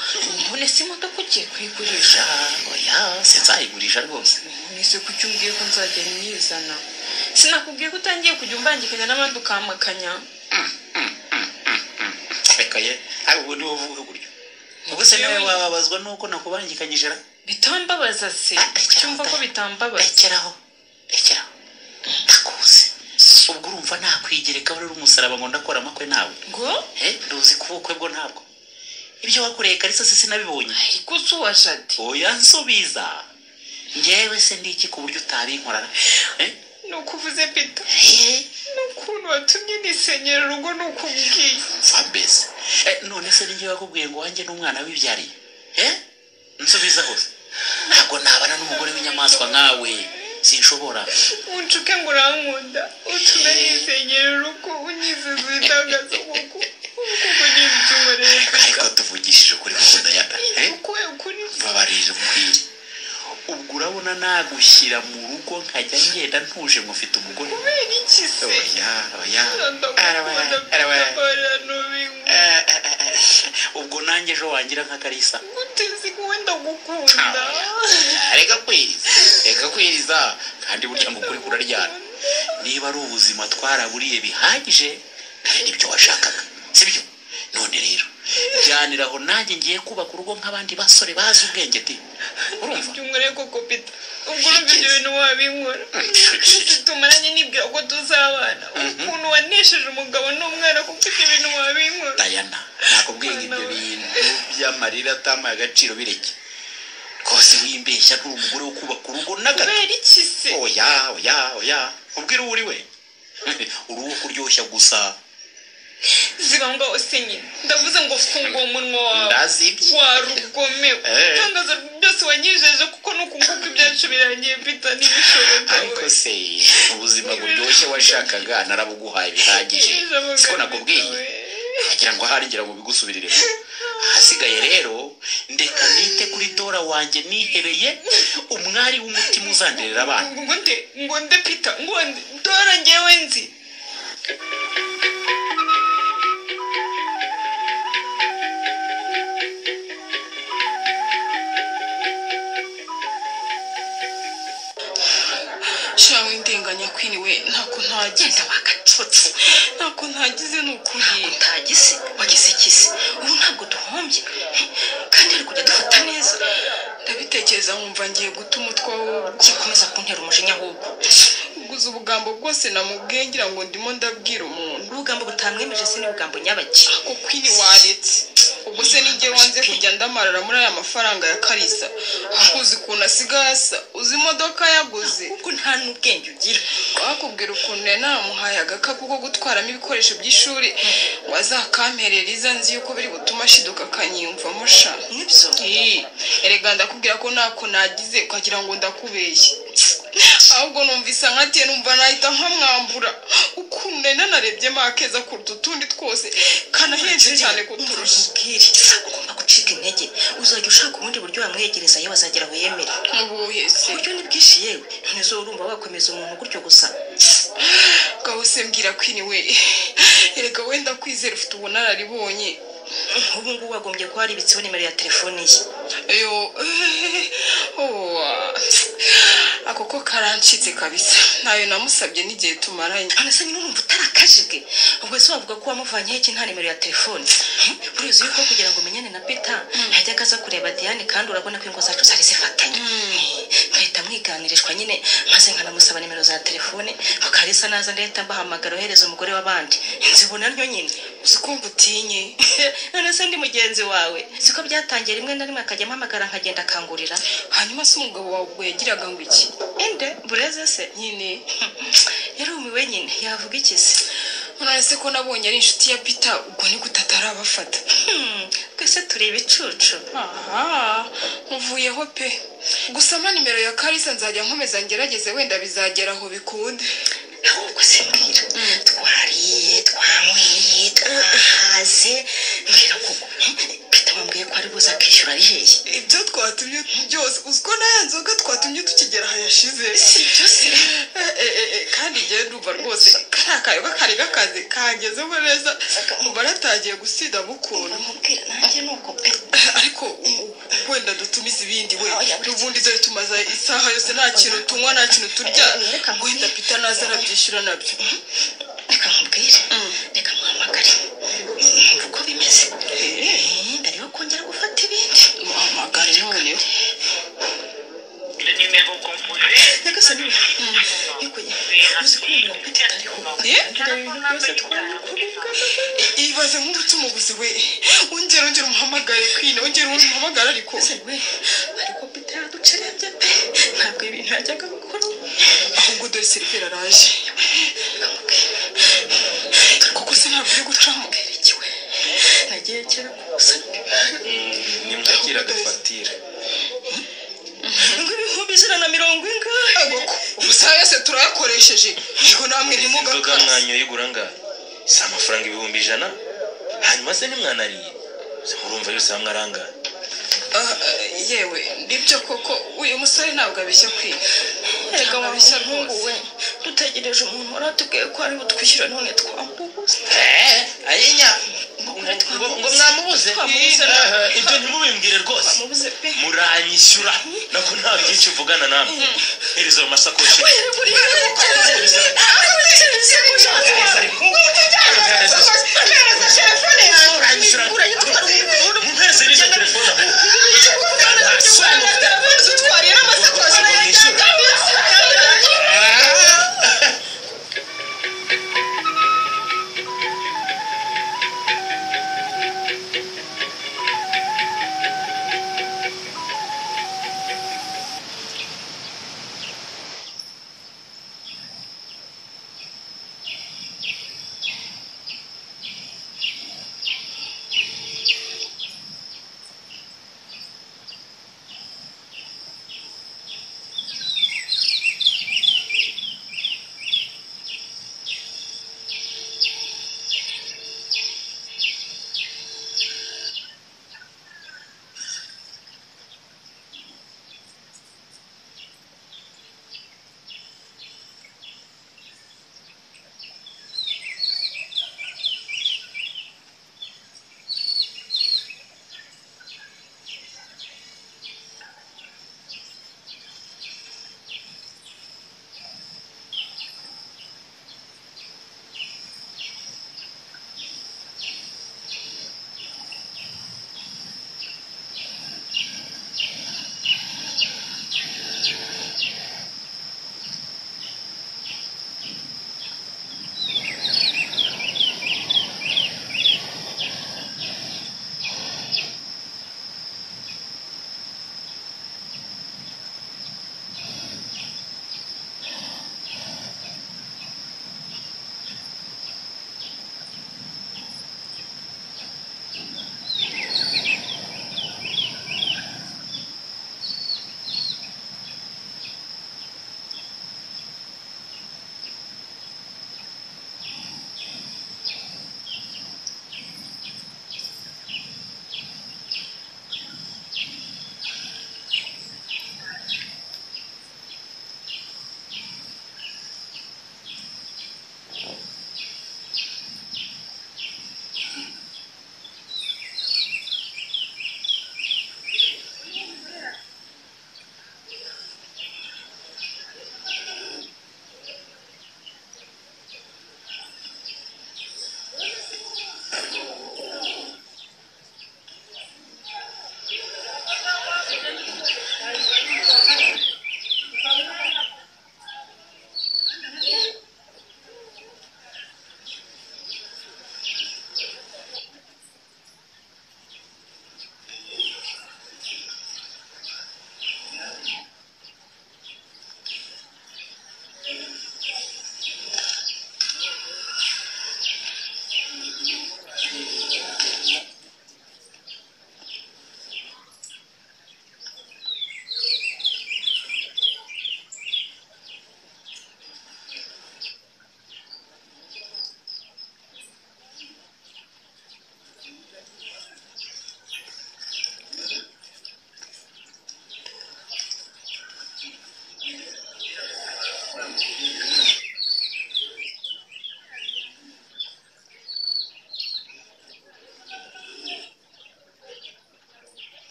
None se imodoka ugiye kuyigurisha? Ja, oya, sinzayigurisha rwose. Nise kuki umbwiye ko nzajya nyizana? Sinakubwiye ko utangiye kujya umbangikanya n'abandi ukampakanya? Reka ye, ariko ubu niwe uvuga gutyo? Ubwo se nawe wababazwa nuko nakubangikanyije ra? Bitambabaza se? Ah, rekeraho, Cyumva ko da. bitambabaza. Rekeraho, rekeraho, ndakuzi. Ubwo urumva nakwigereka rero umusaraba ngo ndakora amakwe nawe? Ngo? Eh, nduzi ko ubukwe bwo ntabwo ibyo wakoreye Kalisa se sinabibonye? Ariko si uwa Jade. Oya, nsubiza. Njyewe se ndi iki ku buryo utabinkorara? Eh? Ni uko uvuze, Peter? Eh? N'ukuntu watumye nisenyera urugo ni uko umbwiye? Mva mbese. Eh, none se ninjye wakubwiye ngo wanjye n'umwana wibyariye? Eh, nsubiza hose. Ntabwo nabana n'umugore w'inyamaswa nkawe, sinshobora. Uncuke ngo urankunda, utume nisenyera urugo, unyizeza ibitangaza kuko kuko niba icyo unkoreye. Ariko tuvugishije ukuri kuko Diana, eh? Ukuye ukuri. Babarira umbwire, ubwo urabona nagushyira mu rugo nkajya ngenda ntuje ngo mfite umugore? Kubera iki se? Oya, oya. Ndagukunda. Arabaye, arabaye. Peter, ntubinywe. Eh, eh, eh, ubwo nanjye ejo wangira nka Kalisa. Gute se wowe? Ndagukunda. Reka kwiriza, reka kwiriza. Kandi burya ngo ukuri kuraryana. Niba ari ubuzima twaraburiye bihagije, kandi nibyo washakaga, sibyo? None rero jyaniraho, nanjye ngiye kubaka urugo nk'abandi basore bazi ubwenge di, urumva? Byumwere koko, Peter, ubwo urumva ibyo bintu wabinkora? Twese tumaranye nibwira ko tuzabana, ukuntu wanesheje umugabo n'umwana, kuko ibyo bintu wabinkora? Diana, nakubwiye ngo ibyo bintu by'amarira atamaye agaciro bireke rwose. Wimbeshya, nturi umugore wo kubaka urugo na gato. Kubera iki se? Oya, oya, oya, ubwire uwo uri we. Uri uwo kuryoshya gusa. Ziba ngo se nyine, ndavuze ngo funga uwo munwa wawe. Ndazibye. Warugomewe. Eh. Itangazo byose wanyijeje kuko nuku nguku ibyacu birangiye, Peter, ntibishoboka. Ariko se ubuzima buryoshye washakaga narabuguhaye bihagije, siko nakubwiye? Ngira ngo ahari ngira ngo bigusubirire. Ahasigaye rero ndeka nite kuri Dora wanjye nihebeye, umwari w'umutima uzanderera abana. Ngo nde? Ngo nde, Peter? Ngo nde Dora ngewe nzi? Shawe indenganya kwini we, ntako ntagize. Genda wakacucu. Ntako ntagize ni ukuri. Utagize wagize ikisi? Ubu ntabwo duhombye kandi ari kujya dufata neza. Ndabitekereza nkumva ngiye guta umutwe ahubwo. Gikomeza kuntera umujinya ahubwo. Uguze ubugambo bwose namubwiye ngira ngo ndimo ndabwira umuntu. Ubugambo butamwemeje se n'ubugambo nyabaki? Ako kwini waretse. Ubwo se ninjye wanze kujya ndamarara muri aya mafaranga ya Karisa? Uzi ukuntu asigaye asa? Uzi imodoka yaguze? Ubwo nta n'ubwenge ugira. Wakubwira ukuntu yari namuhaye agakapu ko gutwaramo ibikoresho by'ishuri ngo azakamperere iza, nzi yuko biri butume ashiduka akanyiyumvamo sha. Nibyo? Ii, erega ndakubwira ko ntako nagize ukagira ngo ndakubeshye. Ahubwo numvise nkatiye, numva nahita nkamwambura. Ukuntu nari nanarebyemo akeza kuruta utundi twose, kanahenze cyane kuturusha. Ubwire ugomba gucika intege, uzajya ushaka ubundi buryo wamwegereza yewe azagera aho yemere. Ubuhe se? Uburyo ni bwinshi yewe, none se urumva wakomeza umuntu gutyo gusa? Ngaho se mbwira Queen we, erega wenda kwizera ufite ubunararibonye. Ubu ngubu wagombye kuba waribitseho nimero ya telefone ye. Yo, oh, ako ko karancitse kabisa, ntayo namusabye n'igihe tumaranye. None se nyine urumva utarakajijwe? Ubwo se wavuga ko wamuvanyeho iki nta nimero ya telefone? Urizi yuko kugira ngo umenyane na Peter yajyaga aza kureba Diane, kandi urabona ko ingo zacu zari zifatanye, nkahita mwiganirishwa nyine, maze nkanamusaba nimero za telefone ngo Kalisa naza ndahita mbahamagara ohereza umugore w'abandi, nzibona ntyo nyine. Uzi ko ngutinye? None se ndi mugenzi wawe, siko byatangiye rimwe na rimwe akajya ampamagara nkagenda akangurira. Hanyuma se umugabo wawe ubwo yagiraga ngo iki? Inde bureze se? Nyine yarumiwe nyine, yavuga iki se? None se ko nabonye ari inshuti ya Peter, ubwo ni gute atarabafata? Twese turi ibicucu. Aha muvuyeho pe. Gusa mpa nimero ya Kalisa nzajya nkomeza ngerageze, wenda bizagera aho bikunde. Ahubwo se mbwira, twariye twanyweye twahaze, mbwira koko Peter wambwiye ko ari buze akishyura ari hehe? Ibyo twatumye byose, uzi ko na ya nzoga twatumye tukigera aha yashize. Si ibyo se? Kandi njyewe ndumva rwose kariya kayoga kari gakaze kangezemo neza, umva natagiye gusinda ukuntu. Mubwira nanjye nuko pe. Ariko wenda dutumize ibindi we, Oya, buretse. n'ubundi dore tumaze isaha yose nta kintu tunywa nta kintu turya. Reka nkubwire. Wenda Peter naza arabyishyura nabyo. Reka nkubwire, reka muhamagare numva uko bimeze mbere yo kongera gufata ibindi. Muhamagare noneho. Nyagasani we, nikuye uzi ko nimero ya Peter itariho? Ndeba ibintu byose twabikora. Ibaze nk'ubucumuguzi we, ongera ongera umuhamagare Queen, ongera umuhamagare ariko. Ese we, ariko Peter yaducerebye pe, ntabwo ibintu yajyaga gukora. Ahubwo dore seriveri araje, kuko se ntabwo uri gucamo. Ikiwe nagiye kera kubusa. Nimwakira agafatira. Ngo 150,000 ingahe? Ubusa yose turayakoresheje, yego namwe Inzoga ntimugakase. mwanyoye igura angahe? Si amafaranga 100,000? Hanyuma se ntimwanariye? Se murumva yose hamwe ari angahe? Ah, yewe nibyo koko, uyu musore ntabwo abeshya Queen. Erega Ntabwo wa abeshya muhungu rwose. we, dutegereje umuntu waratubwiye ko ari butwishyura none twamubuze. Ayinya, ngo mwamubuze? Twamubuze. Ibyo ntimubimbwire rwose. Twamubuze pe. Muranyishyura nako nta byinshi mvugana namwe. Hereza ayo masakoshi. Muranyishyura, mumpereze n'izo telefone ahubwo. Mwishyura.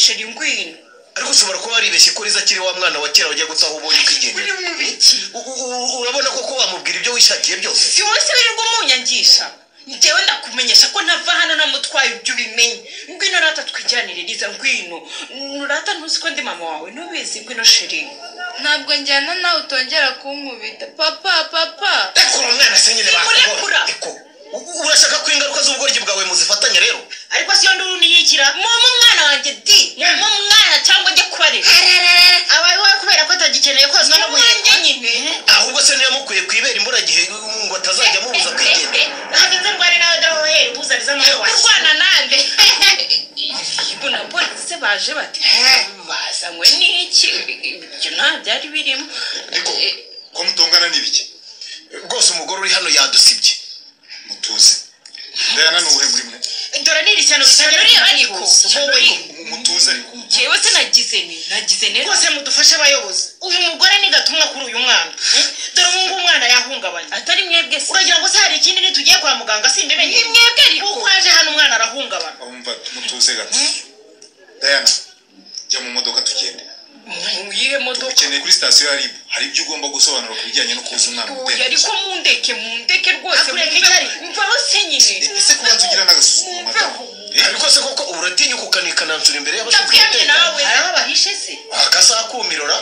sheri, ngwino. Ariko ushobora kuba waribeshye ko Liza akiri wa mwana wa kera wajya gutaha ubonye ukigendera. Uri mu biki? Urabona koko wamubwira ibyo wishakiye byose? Si wowe se wirirwa umunyangisha? Njyewe ndakumenyesha ko ntava hano namutwaye, ibyo ubimenye. Ngwino rata twijyanire Liza, ngwino rata. Ntuzi ko ndi mama wawe? Ntubizi? Ngwino sheri. Ntabwo njyana nawe, utongera kunkubita papa, papa. Rekura umwana se nyine. Simurekura. Eko, urashaka ko ingaruka z'ubugoryi bwawe muzifatanya rero? Ariko siyo nduru niyikira. Mama, umwana wanjye di, mama, umwana cyangwa njye kubarera. Abaye wowe kubera ko atagikeneye kozwa no Wanjye guhekwa. nyine. Ahubwo se niyo mukwiye kwibera imburagihe ngo atazajya amubuza kwigendera? Hagenze ndwane nawe, dore aho hera ubuzariza amahoro wawe. Kurwana nande? Ibu na polisi baje bati bazanywe n'iki? Ibyo nta byari birimo. Ariko ko mutongana n'ibiki? Rwose umugore uri hano yadusibye. Mutuze. Diana ni uwuhe muri mwe? Dore ni iri shyano. Shyano riri ariko, shyano riri. Mutuze ariko. Njyewe se nagize ni nagize ne? Rwose mudufashe abayobozi, uyu mugore ni gatumwa kuri uyu mwana. Dore ubu ngubu umwana yahungabanye. Atari mwebwe se? Uragira ngo se hari ikindi nitugiye kwa muganga simbimenye? Ni mwebwe ariko. Kuko aje hano umwana arahungabana. Umva, mutuze gato. Diana, jya mu modoka tugende. Mu yihe modoka? Ukeneye kuri sitasiyo ya RIB, hari ibyo ugomba gusobanura ku bijyanye no kubuza umwana Oya, umudendezo. ariko mundeke, mundeke rwose. Akureka Mumveho. icyo ari. Mvaho se nyine. Ese kubanza ugira n'agasuzuguro, madamu? Ariko se koko uratinyuka ukanikanansura imbere y'abashinzwe Ndakwiyamye umutekano? nawe. Hari aho bahishe se? Akasaha kumirora.